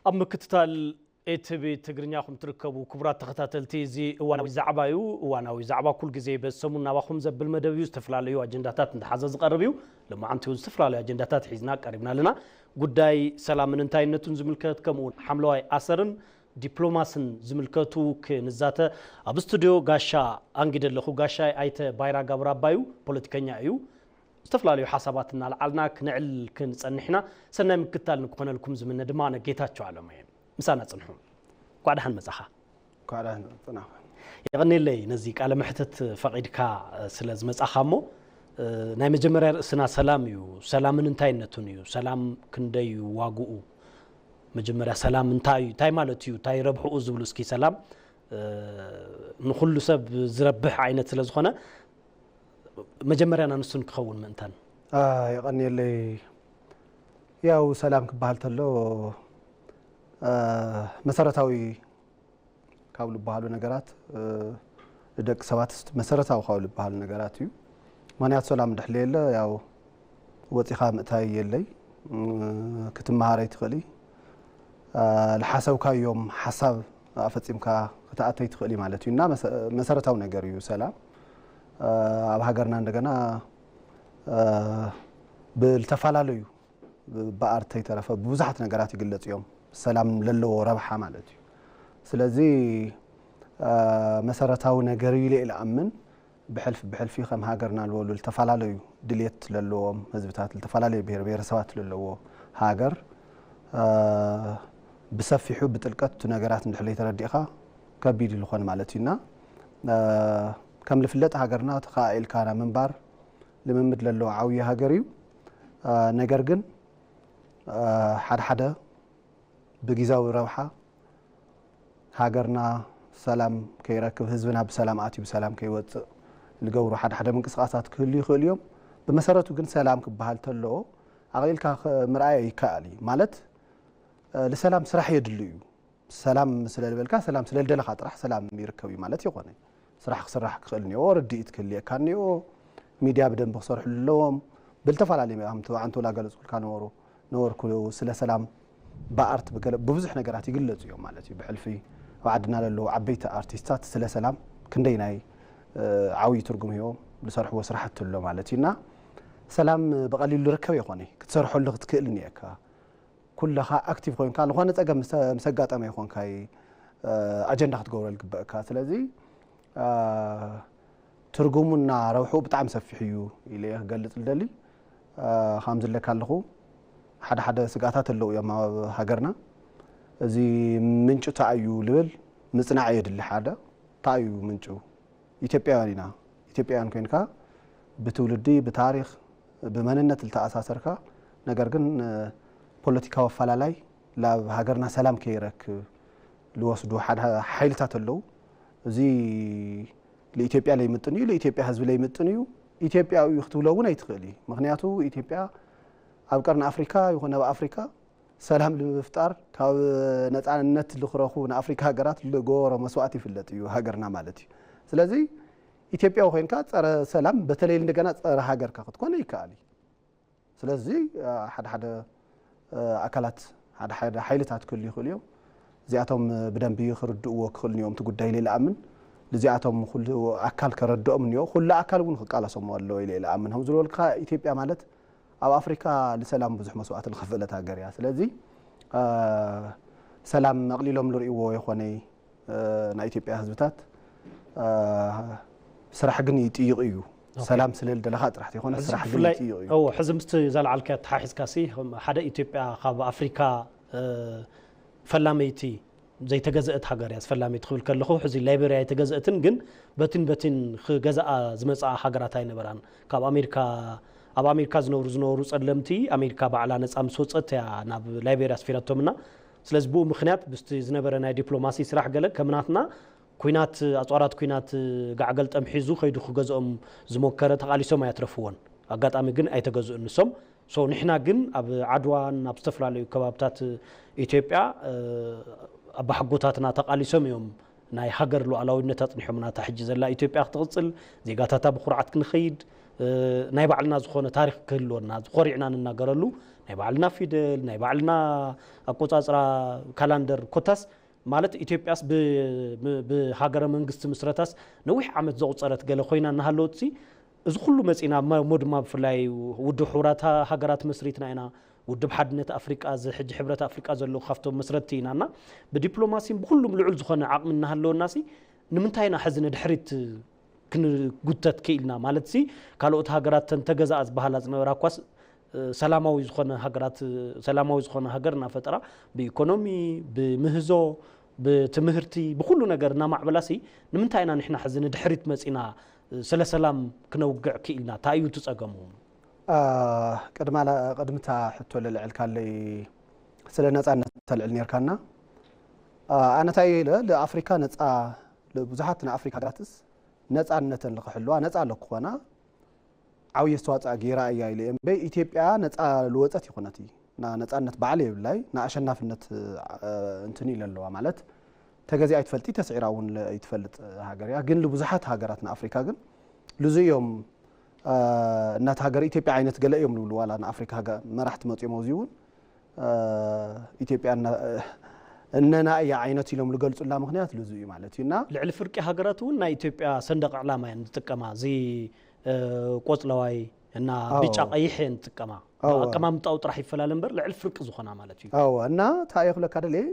ኣብ ምክትታል ኤቲቪ ትግርኛ ኹም ትርከቡ ክቡራት ተኸታተልቲ፣ እዚ እዋናዊ ዛዕባ እዩ። እዋናዊ ዛዕባ ኩል ግዜ በዚ ሰሙን ናባኹም ዘብል መደብ እዩ። ዝተፈላለዩ ኣጀንዳታት እንተሓዘ ዝቐርብ እዩ። ሎማዓንቲ እውን ዝተፈላለዩ ኣጀንዳታት ሒዝና ቀሪብና ኣለና። ጉዳይ ሰላምን እንታይነቱን ዝምልከት፣ ከምኡ እውን ሓምለዋይ ኣሰርን ዲፕሎማስን ዝምልከቱ ክንዛተ ኣብ ስቱድዮ ጋሻ ኣንጊደ ኣለኹ። ጋሻይ ኣይተ ባይራ ጋብር ኣባዩ ፖለቲከኛ እዩ። ዝተፈላለዩ ሓሳባት እናልዓልና ክነዕል ክንጸንሕና፣ ሰናይ ምክትታል ንክኾነልኩም ዝምነ ድማ ኣነ ጌታቸው ኣለሙ እየ። ምሳና ጽንሑ። እንኳዕ ደሓን መጻኻ። እንኳዕ ደሓን ጸናኻ። የቐኔለይ ነዚ ቃለ መሕትት ፈቒድካ ስለ ዝመጻኻ። እሞ ናይ መጀመርያ ርእስና ሰላም እዩ። ሰላምን እንታይነቱን እዩ። ሰላም ክንደይ እዩ ዋግኡ? መጀመርያ ሰላም እንታይ እዩ? እንታይ ማለት እዩ? እንታይ ረብሕኡ ዝብሉ እስኪ ሰላም ንኹሉ ሰብ ዝረብሕ ዓይነት ስለ ዝኾነ መጀመርያ ናንሱን ክኸውን ምእንታን። የቐንየለይ። ያው ሰላም ክበሃል ተሎ መሰረታዊ ካብ ዝበሃሉ ነገራት፣ ንደቂ ሰባት መሰረታዊ ካብ ዝበሃሉ ነገራት እዩ። ምክንያቱ ሰላም ድሕሊ የለ ያው ወፂኻ ምእታይ የለይ፣ ክትመሃረይ ትኽእሊ፣ ዝሓሰብካዮም ሓሳብ ኣፈፂምካ ክትኣተይ ትኽእሊ ማለት እዩ። እና መሰረታዊ ነገር እዩ ሰላም። ኣብ ሃገርና እንደገና ብልተፈላለዩ ብኣርት ተይተረፈ ብብዙሓት ነገራት ይግለፁ እዮም ሰላም ለለዎ ረብሓ ማለት እዩ። ስለዚ መሰረታዊ ነገር እዩ ኢለ እኣምን። ብሕልፊ ብሕልፊ ከም ሃገርና ዝበሉ ዝተፈላለዩ ድሌት ለለዎም ህዝብታት፣ ዝተፈላለዩ ብሄር ብሄረሰባት ለለዎ ሃገር ብሰፊሑ ብጥልቀት እቲ ነገራት እንድሕለይ ተረዲእኻ ከቢድ ይልኾን ማለት እዩና። ከም ዝፍለጥ ሃገርና ተኸኣኢልካ ናይ ምንባር ልምምድ ለለዎ ዓብዪ ሃገር እዩ። ነገር ግን ሓደ ሓደ ብጊዛዊ ረብሓ ሃገርና ሰላም ከይረክብ፣ ህዝብና ብሰላም ኣትዩ ብሰላም ከይወፅእ ዝገብሩ ሓደ ሓደ ምንቅስቃሳት ክህሉ ይኽእሉ እዮም። ብመሰረቱ ግን ሰላም ክበሃል ተለዎ ኣቕሊልካ ምርኣይ ይከኣል እዩ። ማለት ንሰላም ስራሕ የድሊ እዩ። ሰላም ስለ ዝበልካ ሰላም ስለ ዝደለኻ ጥራሕ ሰላም ይርከብ እዩ ማለት ይኾነ። ስራሕ ክስራሕ ክኽእል እኒኦ፣ ርድኢት ክህልየካ እኒኦ፣ ሚድያ ብደንብ ክሰርሑ ኣለዎም። ብልተፈላለዩ ኣምቲ ዓንቶላ ገለፅኩልካ ነበሩ ነበርኩ ስለ ሰላም ብኣርት ብብዙሕ ነገራት ይግለፁ እዮም ማለት እዩ። ብሕልፊ ኣብ ዓድና ዘለዉ ዓበይቲ ኣርቲስታት ስለ ሰላም ክንደይ ናይ ዓብዪ ትርጉም ሂቦም ዝሰርሕዎ ስራሕቲ ኣሎ ማለት እዩ። እና ሰላም ብቐሊሉ ዝርከብ ይኾነ፣ ክትሰርሐሉ ክትክእል እኒኤካ። ኩለኻ ኣክቲቭ ኮይንካ ዝኾነ ፀገም ምስ ኣጋጠመ ይኾንካ ኣጀንዳ ክትገብረሉ ግበእካ። ስለዚ ትርጉሙና ረብሑ ብጣዕሚ ሰፊሕ እዩ ኢለ እየ ክገልፅ ልደሊ። ከም ዝለካ ኣለኹ ሓደ ሓደ ስግኣታት ኣለዉ እዮም ኣብ ሃገርና። እዚ ምንጩ እንታይ እዩ ልብል ምፅናዕ የድሊ። ሓደ እንታይ እዩ ምንጩ? ኢትዮጵያውያን ኢና። ኢትዮጵያውያን ኮይንካ ብትውልዲ ብታሪክ ብመንነት ልተኣሳሰርካ፣ ነገር ግን ፖለቲካዊ ኣፈላላይ ላብ ሃገርና ሰላም ከይረክብ ልወስዱ ሓደ ሓይልታት ኣለዉ። እዚ ልኢትዮጵያ ለይምጥን እዩ፣ ልኢትዮጵያ ህዝቢ ለይምጥን እዩ። ኢትዮጵያዊ እዩ ክትብሎ እውን ኣይትኽእል እዩ። ምክንያቱ ኢትዮጵያ ኣብ ቀርኒ ኣፍሪካ ይኹን ኣብ ኣፍሪካ ሰላም ንምፍጣር ካብ ነፃነት ልክረኹ ንኣፍሪካ ሃገራት ልገበሮ መስዋእቲ ይፍለጥ እዩ ሃገርና ማለት እዩ። ስለዚ ኢትዮጵያዊ ኮይንካ ፀረ ሰላም በተለይ እንደገና ፀረ ሃገርካ ክትኮነ ይከኣል እዩ። ስለዚ ሓደ ሓደ ኣካላት ሓደ ሓደ ሓይልታት ክህሉ ይኽእሉ እዮም። እዚኣቶም ብደንቢ ክርድእዎ ክኽእል እዮም እቲ ጉዳይ ኢለ ይኣምን። እዚኣቶም ኩሉ ኣካል ከረድኦም እኒኦ፣ ኩሉ ኣካል እውን ክቃለሶም ኣለዎ ኢለ ይኣምን። ከም ዝበልካ ኢትዮጵያ ማለት ኣብ ኣፍሪካ ንሰላም ብዙሕ መስዋእቲ ዝኸፈለት ሃገር እያ። ስለዚ ሰላም ኣቕሊሎም ዝርእይዎ የኾነይ ናይ ኢትዮጵያ ህዝብታት ስራሕ ግን ይጥይቕ እዩ። ሰላም ስለ ዝደለኻ ጥራሕ ዘይኮነ ስራሕ ግን ይጥይቕ እዩ። ሕዚ ምስቲ ዘልዓልካ ተሓሒዝካ ሲ ሓደ ኢትዮጵያ ካብ ኣፍሪካ ፈላመይቲ ዘይተገዘአት ሃገር እያ። ፈላመይቲ ክብል ከለኹ ሕዚ ላይቤርያ ኣይተገዘአትን፣ ግን በቲን በቲን ክገዝኣ ዝመፅኣ ሃገራት ኣይነበራን። ካብ ኣሜሪካ ኣብ ኣሜሪካ ዝነብሩ ዝነበሩ ፀለምቲ ኣሜሪካ ባዕላ ነፃ ምስ ወፀት እያ ናብ ላይቤርያ ኣስፊረቶምና። ስለዚ ብኡ ምክንያት ብስቲ ዝነበረ ናይ ዲፕሎማሲ ስራሕ ገለ ከምናትና ኩናት ኣፅዋራት ኩናት ጋዕገልጠም ሒዙ ከይዱ ክገዝኦም ዝሞከረ ተቓሊሶም ኣያትረፍዎን። ኣጋጣሚ ግን ኣይተገዝኡን ንሶም። ሶ ንሕና ግን ኣብ ዓድዋን ኣብ ዝተፈላለዩ ከባብታት ኢትዮጵያ ኣባሓጎታትና ተቓሊሶም እዮም ናይ ሃገር ሉዓላዊነት ኣፅኒሖምና። እታ ሕጂ ዘላ ኢትዮጵያ ክትቕፅል፣ ዜጋታታ ብኩርዓት ክንኸይድ፣ ናይ ባዕልና ዝኾነ ታሪክ ክህልወና፣ ዝኮሪዕና ንናገረሉ ናይ ባዕልና ፊደል፣ ናይ ባዕልና ኣቆጻጽራ፣ ካላንደር፣ ኮታስ ማለት ኢትዮጵያስ ብ- ብ- ብሃገረ መንግስቲ ምስረታስ ነዊሕ ዓመት ዘቑጸረት ገለ ኮይና እናሃለወትሲ፣ እዚ ኩሉ መጺና እሞ እሞ ድማ ብፍላይ ውድብ ሕቡራት ሃ- ሃገራት መስሪትና ኢና። ውድብ ሓድነት ኣፍሪቃ፣ እዚ ሕጂ ሕብረት ኣፍሪቃ ዘሎ ካብቶም መስረትቲ ኢና እና ብዲፕሎማሲን ብኩሉም ልዑል ዝኾነ ዓቕሚ እናሃለወናሲ ንምንታይ ኢና ሕዚ ንድሕሪት ክንጉተት ክኢልና? ማለት ሲ ካልኦት ሃገራት ተን ተገዛኣ ዝበሃላ ዝነበራ እኳስ ሰላማዊ ዝኾነ ሃገራት ሰላማዊ ዝኾነ ሃገር እናፈጠራ ብኢኮኖሚ፣ ብምህዞ፣ ብትምህርቲ፣ ብኩሉ ነገር እናማዕበላሲ ንምንታይ ኢና ንሕና ሕዚ ንድሕሪት መፂና ስለ ሰላም ክነውግዕ ክኢልና? እንታይ እዩ እቲ ፀገሙ? ቅድማ ቅድምታ ሕቶ ለልዕልካለይ ስለ ነፃነት ተልዕል ነርካና። ኣነ እንታይ ኢለ ለኣፍሪካ ነፃ ብዙሓት ንኣፍሪካ ሃገራትስ ነፃነተን ልክሕልዋ ነፃ ኣለኩኾና ዓብዪ ኣስተዋፅኦ ገይራ እያ ኢለ እየ እምበይ ኢትዮጵያ ነፃ ልወፀት ይኮነት እዩ። ና ነፃነት በዓል የብላይ ንኣሸናፍነት እንትን ኢለ ኣለዋ ማለት ተገዚኣ ኣይትፈልጥ ተስዒራ እውን ኣይትፈልጥ ሃገር እያ። ግን ልብዙሓት ሃገራት ንኣፍሪካ ግን ልዙ እዮም እናት ሃገር ኢትዮጵያ ዓይነት ገለ እዮም ልብሉ ዋላ ንኣፍሪካ መራሕቲ መፅኦም ኣብዚ እውን ኢትዮጵያ እነና እያ ዓይነት ኢሎም ልገልፁላ ምክንያት ልዙ እዩ ማለት እዩ እና ልዕሊ ፍርቂ ሃገራት እውን ናይ ኢትዮጵያ ሰንደቅ ዕላማ እየን ዝጥቀማ። እዚ ቆፅለዋይ እና ቢጫ ቀይሕ እየን ዝጥቀማ። ኣቀማምጣኡ ጥራሕ ይፈላለ እምበር ልዕሊ ፍርቂ ዝኾና ማለት እዩ። ኣዎ እና እንታይ እየ ክብለካ ደልየ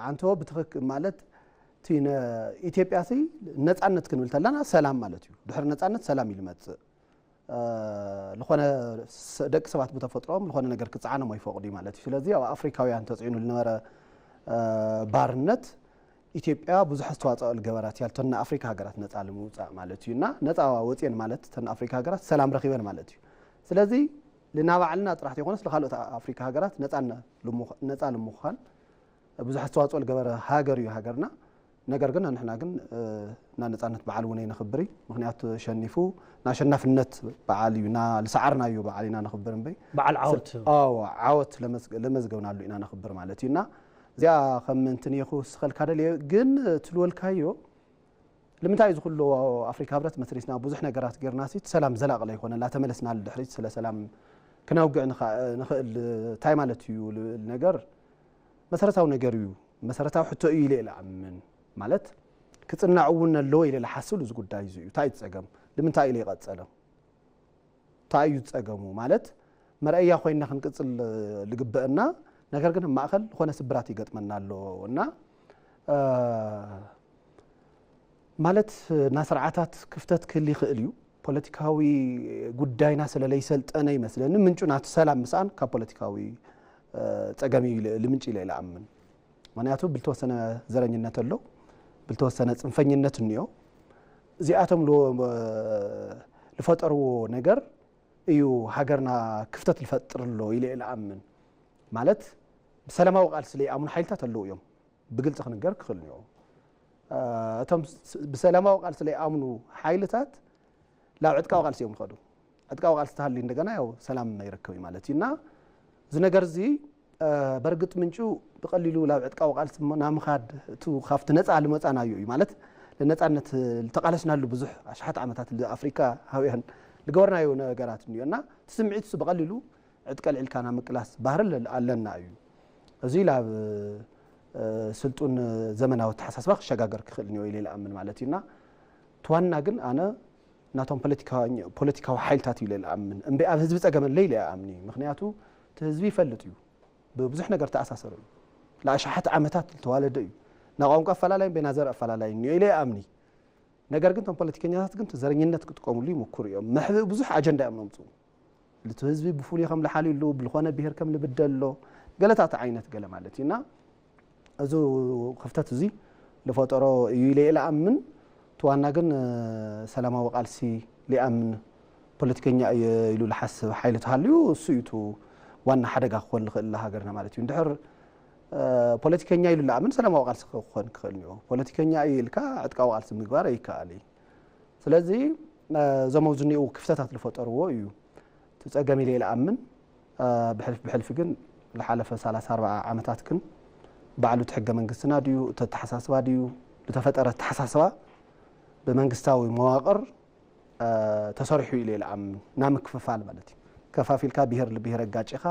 ዓንቶ ብትኽክ ማለት ኢትዮጵያ ሲ ነፃነት ክንብል ተለና ሰላም ማለት እዩ። ድሕሪ ነፃነት ሰላም እዩ ልመፅእ። ዝኾነ ደቂ ሰባት ብተፈጥሮም ዝኾነ ነገር ክፀዓኖም ኣይፈቕዱ ማለት እዩ። ስለዚ ኣብ ኣፍሪካውያን ተፅዒኑ ዝነበረ ባርነት ኢትዮጵያ ብዙሕ ኣስተዋፅኦ ልገበራት እያ ልተን ኣፍሪካ ሃገራት ነፃ ልምውፃእ ማለት እዩ እና ነፃ ወፅየን ማለት ተን ኣፍሪካ ሃገራት ሰላም ረኪበን ማለት እዩ። ስለዚ ልናባዕልና ጥራሕ ዘይኮነስ ልካልኦት ኣፍሪካ ሃገራት ነፃ ልምዃን ብዙሕ ኣስተዋፅኦ ልገበረ ሃገር እዩ ሃገርና። ነገር ግን ንሕና ግን እና ነፃነት በዓል እውን ኣይነኽብር ምክንያቱ ሸኒፉ ናሸናፍነት በዓል እዩ ና ልሰዓርናዮ በዓል ኢና ነኽብር እምበይ በዓል ዓወት ዓወት ለመዝገብናሉ ኢና ነኽብር ማለት እዩ እና እዚኣ ከም እንትን እየ ክውስኸልካ ደልየ ግን ትልወልካዮ ንምንታይ እዚ ኩሉ ኣፍሪካ ህብረት መስሪትና ብዙሕ ነገራት ጌርና ሲ ሰላም ዘላቕለ ይኮነ ላተመለስና ድሕሪት ስለ ሰላም ክነውግዕ ንኽእል እንታይ ማለት እዩ ልብል ነገር መሰረታዊ ነገር እዩ። መሰረታዊ ሕቶ እዩ ኢለ ኢለ ኣምን ማለት ክፅናዕ እውን ኣለዎ ኢለ ሓስብ እዚ ጉዳይ እዚ እዩ። እንታይ እዩ ፀገም? ንምንታይ ኢለ ይቐፀለ? እንታይ እዩ ፀገሙ? ማለት መርኣያ ኮይና ክንቅፅል ልግበአና ነገር ግን ኣብ ማእኸል ዝኾነ ስብራት ይገጥመና ኣሎ እና ማለት ና ስርዓታት ክፍተት ክህል ይኽእል እዩ። ፖለቲካዊ ጉዳይና ስለ ለይሰልጠነ ይመስለኒ ምንጩ ናቲ ሰላም ምስኣን ካብ ፖለቲካዊ ፀገም እዩ ልምንጭ ኢለ ይለኣምን። ምክንያቱ ብልተወሰነ ዘረኝነት ኣሎ፣ ብልተወሰነ ፅንፈኝነት እኒኦ። እዚኣቶም ልፈጠርዎ ነገር እዩ ሃገርና ክፍተት ልፈጥር ኣሎ ኢለ ይለኣምን። ማለት ብሰላማዊ ቃልሲ ለይኣምኑ ሓይልታት ኣለዉ እዮም። ብግልፂ ክንገር ክኽእል እኒኦ። እቶም ብሰላማዊ ቃልሲ ለይኣምኑ ሓይልታት ላብ ዕጥቃዊ ቃልሲ እዮም ዝኸዱ። ዕጥቃዊ ቃልሲ ተሃልዩ እንደገና ያው ሰላም ይርከብ እዩ ማለት እዩ እና እዚ ነገር እዚ በርግጥ ምንጩ ብቀሊሉ ላብ ዕጥቃዊ ቃልሲ ናምኻድ እቲ ካብቲ ነፃ ልመፃናዮ እዩ ማለት ለነፃነት ልተቃለስናሉ ብዙሕ ኣሽሓት ዓመታት ኣፍሪካ ሃውያን ልገበርናዮ ነገራት እኒኦ እና እቲ ስምዒት እሱ ብቀሊሉ ዕጥቀ ልዒልካ ናብ ምቅላስ ባህሪ ኣለና እዩ። እዚ ላብ ስልጡን ዘመናዊ ኣተሓሳስባ ክሸጋገር ክኽእል እኒኦ ኢለ ይለኣምን ማለት እዩና ትዋና ግን ኣነ ናቶም ፖለቲካዊ ሓይልታት እዩ ኢለ ይለኣምን እምበይ ኣብ ህዝቢ ፀገም ኣለ ኢለ ይኣምኒ ምክንያቱ እቲ ህዝቢ ይፈልጥ እዩ ብብዙሕ ነገር ተኣሳሰረ እዩ ለኣሽሓት ዓመታት ዝተዋለደ እዩ ናቋንቋ ኣፈላላይ በይና ዘር ኣፈላላይ እኒኦ ኢለ ይኣምኒ ነገር ግን እቶም ፖለቲከኛታት ግን ዘረኝነት ክጥቀምሉ ይምኩሩ እዮም። መሕብኢ ብዙሕ ኣጀንዳ እዮም ነምፅኡ። ልቲ ህዝቢ ብፍሉይ ከም ልሓልዩ ኣሎ፣ ብልኾነ ብሄር ከም ልብደል ኣሎ፣ ገለታት ዓይነት ገለ ማለት እዩ እና እዚ ክፍተት እዚ ልፈጠሮ እዩ ኢለ እየ ልኣምን። እቲ ዋና ግን ሰላማዊ ቃልሲ ሊኣምን ፖለቲከኛ እየ ኢሉ ልሓስብ ሓይሊ ተሃልዩ እሱ እዩ እቲ ዋና ሓደጋ ክኾን ልኽእል ለሃገርና ማለት እዩ። እንድሕር ፖለቲከኛ ኢሉ ለኣምን ሰላማዊ ቃልሲ ክኾን ክኽእል እኒኦ። ፖለቲከኛ እየ ኢልካ ዕጥቃዊ ቃልሲ ምግባር ኣይከኣል እዩ። ስለዚ እዞም ኣብዚ እኒኡ ክፍተታት ዝፈጠርዎ እዩ እቲ ፀገም ኢለ ለኣምን። ብሕልፊ ብሕልፊ ግን ዝሓለፈ ሰላሳ ኣርባዓ ዓመታት ግን ባዕሉ እቲ ሕገ መንግስትና ድዩ እቲ ኣተሓሳስባ ድዩ ዝተፈጠረ ኣተሓሳስባ ብመንግስታዊ መዋቕር ተሰሪሑ ኢለ ለኣምን። ናብ ምክፍፋል ማለት እዩ። ከፋፊልካ ብሄር ልብሄር ኣጋጭኻ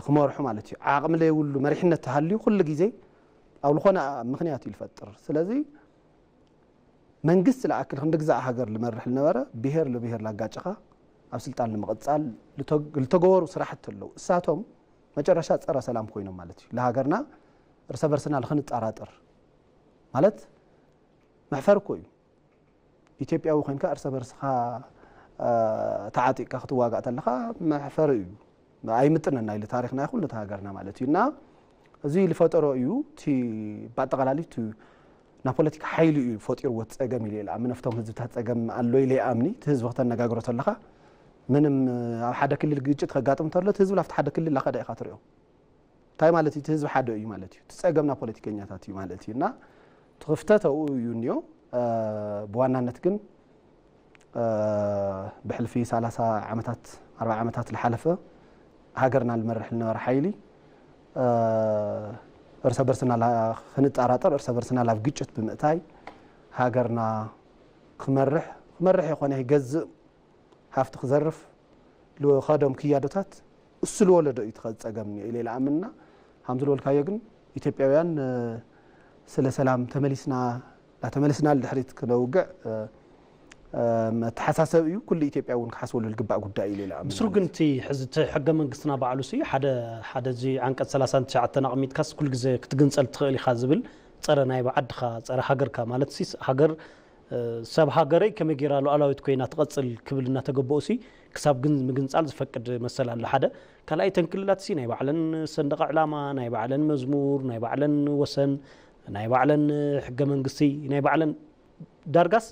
ክመርሑ ማለት እዩ። ዓቕሚ ዘይብሉ መሪሕነት ተሃልዩ ኩሉ ግዜ ኣብ ዝኾነ ምኽንያት እዩ ዝፈጥር። ስለዚ መንግስቲ ዝኣክል ክንዲ ግዛእ ሃገር ዝመርሕ ዝነበረ ብሄር ንብሄር ላጋጭኻ ኣብ ስልጣን ንምቕፃል ዝተገበሩ ስራሕቲ ኣለዉ። እሳቶም መጨረሻ ፀረ ሰላም ኮይኖም ማለት እዩ። ለሃገርና እርሰ በርስና ልኽንጠራጠር ማለት መሕፈር እኮ እዩ። ኢትዮጵያዊ ኮይንካ እርሰ በርስኻ ተዓጢቅካ ክትዋጋእ ተለኻ መሕፈሪ እዩ። ኣይምጥነና ኢሉ ታሪኽና ይኹን ነቲ ሃገርና ማለት እዩ። እና እዚ ዝፈጠሮ እዩ እቲ ብኣጠቓላሊ እቲ ናብ ፖለቲካ ሓይሊ እዩ ፈጢርዎ እቲ ፀገም ኢሉ ይልኣም። ነፍቶም ህዝብታት ፀገም ኣሎ ኢለ ይኣምኒ። እቲ ህዝቢ ክተነጋግሮ ተለኻ ምንም ኣብ ሓደ ክልል ግጭት ከጋጥም ተሎ እቲ ህዝቢ ላፍቲ ሓደ ክልል ላኸደ ኢኻ ትሪኦ። እንታይ ማለት እዩ? እቲ ህዝቢ ሓደ እዩ ማለት እዩ። እቲ ፀገምና ፖለቲከኛታት እዩ ማለት እዩ። እና እቲ ክፍተት ኣብኡ እዩ እኒኦ። ብዋናነት ግን ብሕልፊ ሰላሳ ዓመታት ኣርባ ዓመታት ዝሓለፈ ሃገርና ዝመርሕ ዝነበረ ሓይሊ እርሰ በርስና ክንጠራጠር እርሰ በርስና ላብ ግጭት ብምእታይ ሃገርና ክመርሕ ክመርሕ የኾነ ይገዝእ ሃፍቲ ክዘርፍ ዝኸዶም ክያዶታት እሱ ዝወለዶ እዩ ትኸ ፀገም እኒኦ ኢለ ኢለ ኣምንና። ከምዚ ዝበልካዮ ግን ኢትዮጵያውያን ስለ ሰላም ተመሊስና ዳተመለስና ድሕሪት ክነውግዕ መተሓሳሰብ እዩ። ኩሉ ኢትዮጵያ እውን ክሓስበሉ ዝግባእ ጉዳይ እዩ ኢለ ኢለ ኣምንና። ብስሩ ግን እቲ ሕዚ እቲ ሕገ መንግስትና ባዕሉ ሲ ሓደ ሓደ እዚ ዓንቀፅ ሰላሳን ትሽዓተን ኣቕሚጥካስ ኩሉ ግዜ ክትግንፀል ትኽእል ኢኻ ዝብል ፀረ ናይ ብዓድኻ ፀረ ሃገርካ ማለት ሲ ሃገር ሰብ ሃገረይ ከመይ ጌራ ሉዓላዊት ኮይና ትቐጽል ክብል እናተገበኦ ሲ ክሳብ ግን ምግንጻል ዝፈቅድ መሰል ኣሎ ሓደ ካልኣይ ተን ክልላት ሲ ናይ ባዕለን ሰንደቕ ዕላማ ናይ ባዕለን መዝሙር ናይ ባዕለን ወሰን ናይ ባዕለን ሕገ መንግስቲ ናይ ባዕለን ዳርጋስ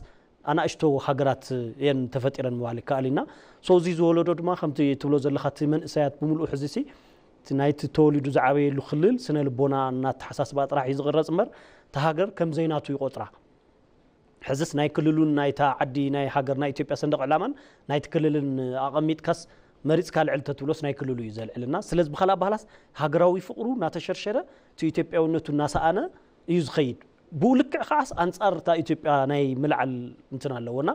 ኣናእሽቶ ሃገራት እየን ተፈጢረን ምባል ይከኣል ኢና so እዚ ዝወለዶ ድማ ከምቲ ትብሎ ዘለኻ እቲ መንእሰያት ብምልኡ ሕዚ ሲ ናይቲ ተወሊዱ ዝዓበየሉ ክልል ስነ ልቦና እናተሓሳስባ ጥራሕ እዩ ዝቕረፅ እምበር እቲ ሃገር ከም ዘይናቱ ይቆፅራ ሕዝስ ናይ ክልሉን ናይታ ዓዲ ናይ ሃገርና ኢትዮጵያ ሰንደቕ ዕላማን ናይቲ ክልልን ኣቐሚጥካስ መሪፅካ ልዕል ተትብሎስ ናይ ክልሉ እዩ ዘልዕልና ስለዚ ብካልእ ኣባህላስ ሃገራዊ ፍቕሩ እናተሸርሸረ እቲ ኢትዮጵያውነቱ እናሰኣነ እዩ ዝኸይድ ብኡ ልክዕ ከዓስ ኣንፃር እታ ኢትዮጵያ ናይ ምልዓል እንትን ኣለዎና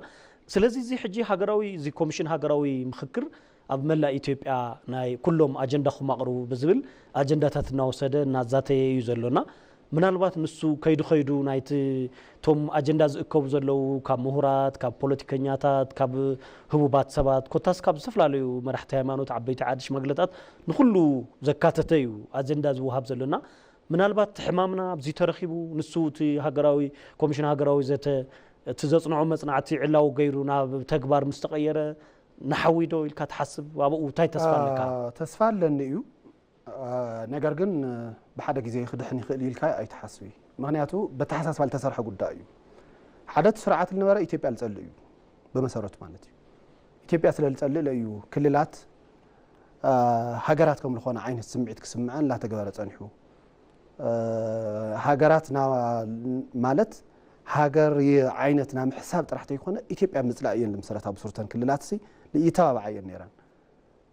ስለዚ እዚ ሕጂ ሃገራዊ እዚ ኮሚሽን ሃገራዊ ምክክር ኣብ መላእ ኢትዮጵያ ናይ ኩሎም ኣጀንዳኹም ኣቕርቡ ብዝብል ኣጀንዳታት እናወሰደ እናዛተየ እዩ ዘሎና ምናልባት ንሱ ከይዱ ከይዱ ናይቲ ቶም ኣጀንዳ ዝእከቡ ዘለዉ ካብ ምሁራት ካብ ፖለቲከኛታት ካብ ህቡባት ሰባት ኮታስ ካብ ዝተፈላለዩ መራሕቲ ሃይማኖት ዓበይቲ ዓዲ ሽማግለታት ንኩሉ ዘካተተ እዩ ኣጀንዳ ዝወሃብ ዘሎና ምናልባት እቲ ሕማምና ኣብዚ ተረኺቡ ንሱ እቲ ሃገራዊ ኮሚሽን ሃገራዊ ዘተ እቲ ዘፅንዖ መፅናዕቲ ዕላዊ ገይሩ ናብ ተግባር ምስ ተቐየረ ንሓዊ ዶ ኢልካ ትሓስብ ኣብኡ እንታይ ተስፋ ኣለካ ተስፋ ኣለኒ እዩ ነገር ግን ብሓደ ግዜ ክድሕን ይኽእል ኢልካ ኣይትሓስቢ ምክንያቱ በተሓሳስባ ዝተሰርሐ ጉዳይ እዩ ሓደ እቲ ስርዓት ዝነበረ ኢትዮጵያ ዝፀልእ እዩ ብመሰረቱ ማለት እዩ ኢትዮጵያ ስለ ዝፀልእ እዩ ክልላት ሃገራት ከም ዝኾነ ዓይነት ስምዒት ክስምዐን እናተገበረ ፀኒሑ ሃገራት ማለት ሃገር ዓይነት ናብ ምሕሳብ ጥራሕ ተይኮነ ኢትዮጵያ ምፅላእ እየን ዝምሰረታ ብሱርተን ክልላት ሲ ይተባብዓ እየን ነይረን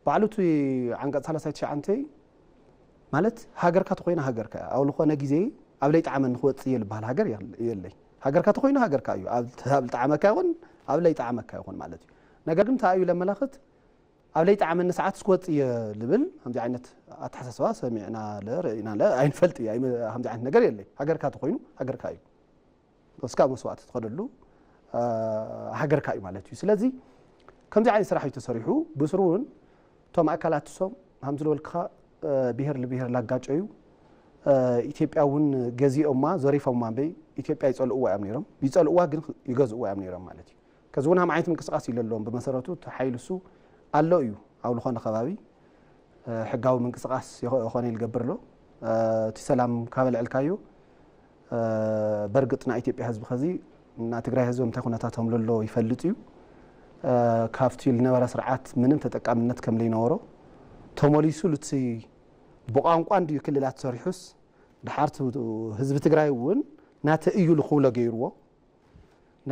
ባዕሉ እቲ ዓንቀፅ ሰላሳ ትሽዓተ ማለት ሃገርካ ተኮይና ሃገርካ እያ ኣብ ዝኾነ ግዜ ኣብ ለይጣዕመኒ ክወፅእ እየ ዝበሃል ሃገር የለይ ሃገርካ ተኮይኑ ሃገርካ እዩ ኣብ ዝጣዕመካ ይኹን ኣብ ለይጣዕመካ ይኹን ማለት እዩ ነገር ግን እንታይ እዩ ለመላኽት ኣብ ለይጣዕመኒ ሰዓት እስክወፅእ እየ ልብል ከምዚ ዓይነት ኣተሓሳስባ ሰሚዕና ለ ርኢና ለ ኣይንፈልጥ እያ ከምዚ ዓይነት ነገር የለይ ሃገርካ ተኮይኑ ሃገርካ እዩ እስካብ መስዋእቲ ትኸደሉ ሃገርካ እዩ ማለት እዩ ስለዚ ከምዚ ዓይነት ስራሕ እዩ ተሰሪሑ ብስሩ እውን እቶም ኣካላት እሶም ከም ዝበልክኻ ብሄር ልብሄር ላጋጨዩ ኢትዮጵያ እውን ገዚኦማ ዘሪፎማ እምበይ ኢትዮጵያ ይፀልእዋ እዮም ነይሮም ይፀልእዋ ግን ይገዝእዋ እዮም ነይሮም ማለት እዩ ከዚ እውን ሃም ዓይነት ምንቅስቃስ ይለለዎም ብመሰረቱ እቲ ሓይል እሱ ኣሎ እዩ ኣብ ዝኾነ ከባቢ ሕጋዊ ምንቅስቃስ ይኾነ ይልገብር ኣሎ እቲ ሰላም ካበልዕልካዮ በርግጥ ናይ ኢትዮጵያ ህዝቢ ከዚ ናይ ትግራይ ህዝቢ እንታይ ኩነታት ከም ለሎ ይፈልጥ እዩ ካብቲ ዝነበረ ስርዓት ምንም ተጠቃምነት ከም ዘይነበሮ ተመሊሱ ልቲ ብቋንቋ እንድዩ ክልላት ሰሪሑስ ድሓርቲ ህዝቢ ትግራይ እውን ናተ እዩ ልክብሎ ገይርዎ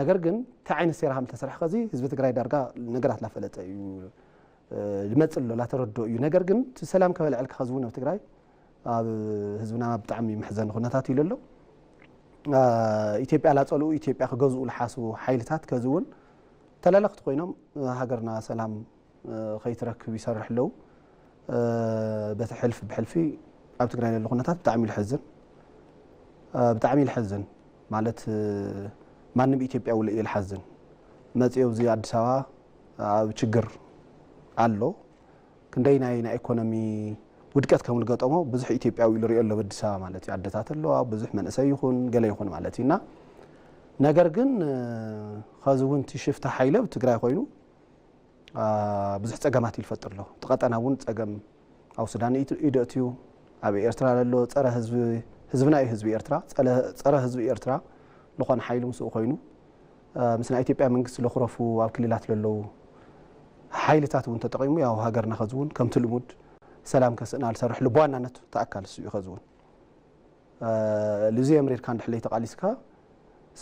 ነገር ግን እንታይ ዓይነት ሴራ ከም ዝተሰርሐ ከዚ ህዝቢ ትግራይ ዳርጋ ነገራት ላፈለጠ እዩ ዝመፅእ ኣሎ ላተረድኦ እዩ ነገር ግን እቲ ሰላም ከበልዐልካ ከዚ እውን ኣብ ትግራይ ኣብ ህዝብና ብጣዕሚ መሕዘኒ ኩነታት ኢሉ ኣሎ ኢትዮጵያ ላፀልኡ ኢትዮጵያ ክገዝኡ ልሓስቡ ሓይልታት ከዚ እውን ተለለኽቲ ኮይኖም ሃገርና ሰላም ከይትረክብ ይሰርሕ ኣለዉ በቲ ሕልፊ ብሕልፊ ኣብ ትግራይ ዘሎ ኩነታት ብጣዕሚ እዩ ልሕዝን። ብጣዕሚ እዩ ልሕዝን ማለት ማንም ኢትዮጵያዊ ኢዩ ልሓዝን። መፂኡ ኣብዚ ኣዲስ ኣበባ ኣብ ችግር ኣሎ። ክንደይ ናይ ናይ ኢኮኖሚ ውድቀት ከም ዝገጠሞ ብዙሕ ኢትዮጵያዊ ኢሉ ሪኦ ኣሎ። ኣዲስ ኣበባ ማለት እዩ ኣደታት ኣለዋ፣ ብዙሕ መንእሰይ ይኹን ገለ ይኹን ማለት እዩ እና ነገር ግን ኸዚ እውን እቲ ሽፍታ ሓይለ ኣብ ትግራይ ኮይኑ ብዙሕ ፀገማት እዩ ዝፈጥር ኣሎ። እቲ ቀጠና እውን ፀገም ኣብ ሱዳን ኢዱ ኣእትዩ ኣብ ኤርትራ ዘሎ ፀረ ህዝቢ ህዝብና እዩ ህዝቢ ኤርትራ ፀረ ህዝቢ ኤርትራ ዝኾነ ሓይሊ ምስኡ ኮይኑ ምስ ናይ ኢትዮጵያ መንግስቲ ለኹረፉ ኣብ ክልላት ዘለዉ ሓይልታት እውን ተጠቒሙ ያው ሃገርና ከዚ እውን ከምቲ ልሙድ ሰላም ከስእና ዝሰርሕሉ ብዋናነት ተኣካል እሱ እዩ ከዚ እውን ልዙ የምሬድካ እንድሕለይ ተቓሊስካ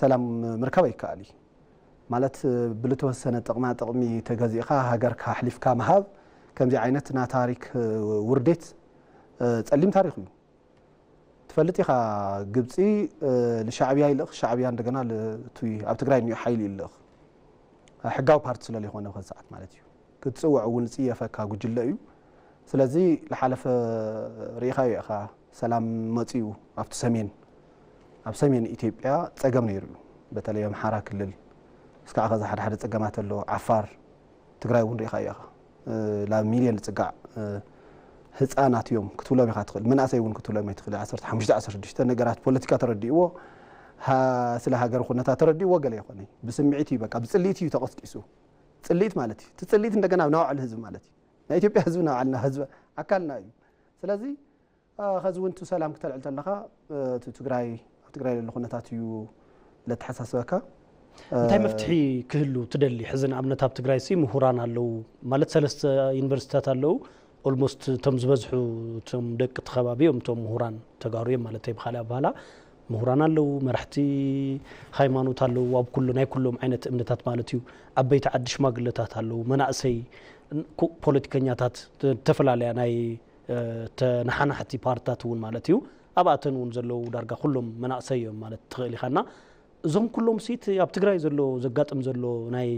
ሰላም ምርካብ ኣይከኣል እዩ ማለት ብልተወሰነ ጥቕማ ጥቕሚ ተገዚእካ ሃገርካ ኣሕሊፍካ ምሃብ ከምዚ ዓይነት ና ታሪክ ውርዴት ፀሊም ታሪክ እዩ። ትፈልጥ ኢኻ ግብፂ ልሻዕብያ ይልእኽ ሻዕብያ እንደገና ልቱይ ኣብ ትግራይ እኒኦ ሓይሊ ይልእኽ ሕጋዊ ፓርቲ ስለለይኮነ ከዚ ሰዓት ማለት እዩ ክትፅውዕ እውን ዝፅየፈካ ጉጅለ እዩ። ስለዚ ዝሓለፈ ርኢኻዮ ኢኻ ሰላም መፂኡ ኣብቲ ሰሜን ኣብ ሰሜን ኢትዮጵያ ፀገም ነይሩ እዩ። በተለይ ኣምሓራ ክልል እስካዕ ከዚ ሓደ ሓደ ፀገማት ኣሎ። ዓፋር ትግራይ እውን ርኢኻዮ ኢኻ ናብ ሚልዮን ዝፅጋዕ ህፃናት እዮም ክትብሎም ኢኻ ትኽእል መናእሰይ እውን ክትብሎም ኣይትኽእል ዓሰርተ ሓሙሽተ ዓሰርተ ሽዱሽተ ነገራት ፖለቲካ ተረዲእዎ ስለ ሃገር ኩነታት ተረዲእዎ ገለ ይኾነ ብስምዒት እዩ በቃ ብፅልኢት እዩ ተቐስቂሱ። ፅልኢት ማለት እዩ እቲ ፅልኢት እንደገና ናብ ናውዕል ህዝቢ ማለት እዩ ናይ ኢትዮጵያ ህዝቢ ናውዓልና ህዝቢ ኣካልና እዩ። ስለዚ ከዚ እውን እቲ ሰላም ክተልዕል ተለኻ እቲ ትግራይ ኣብ ትግራይ ዘሎ ኩነታት እዩ ለተሓሳስበካ። እንታይ መፍትሒ ክህሉ ትደሊ ሕዚ ንኣብነት ኣብ ትግራይ ሲ ምሁራን ኣለዉ ማለት ሰለስተ ዩኒቨርሲቲታት ኣለዉ ኦልሞስት እቶም ዝበዝሑ እቶም ደቂ እቲ ከባቢ እዮም እቶም ምሁራን ተጋሩ እዮም ማለት ብካልእ ኣባህላ ምሁራን ኣለዉ መራሕቲ ሃይማኖት ኣለዉ ኣብ ኩሉ ናይ ኩሎም ዓይነት እምነታት ማለት እዩ ዓበይቲ ዓዲ ሽማግለታት ኣለዉ መናእሰይ ፖለቲከኛታት ዝተፈላለያ ናይ ተነሓናሕቲ ፓርትታት እውን ማለት እዩ ኣብኣተን እውን ዘለዉ ዳርጋ ኩሎም መናእሰይ እዮም ማለት ትኽእል ኢኻና እዞም ኩሎም ሲ ኣብ ትግራይ ዘሎ ዘጋጥም ዘሎ ናይ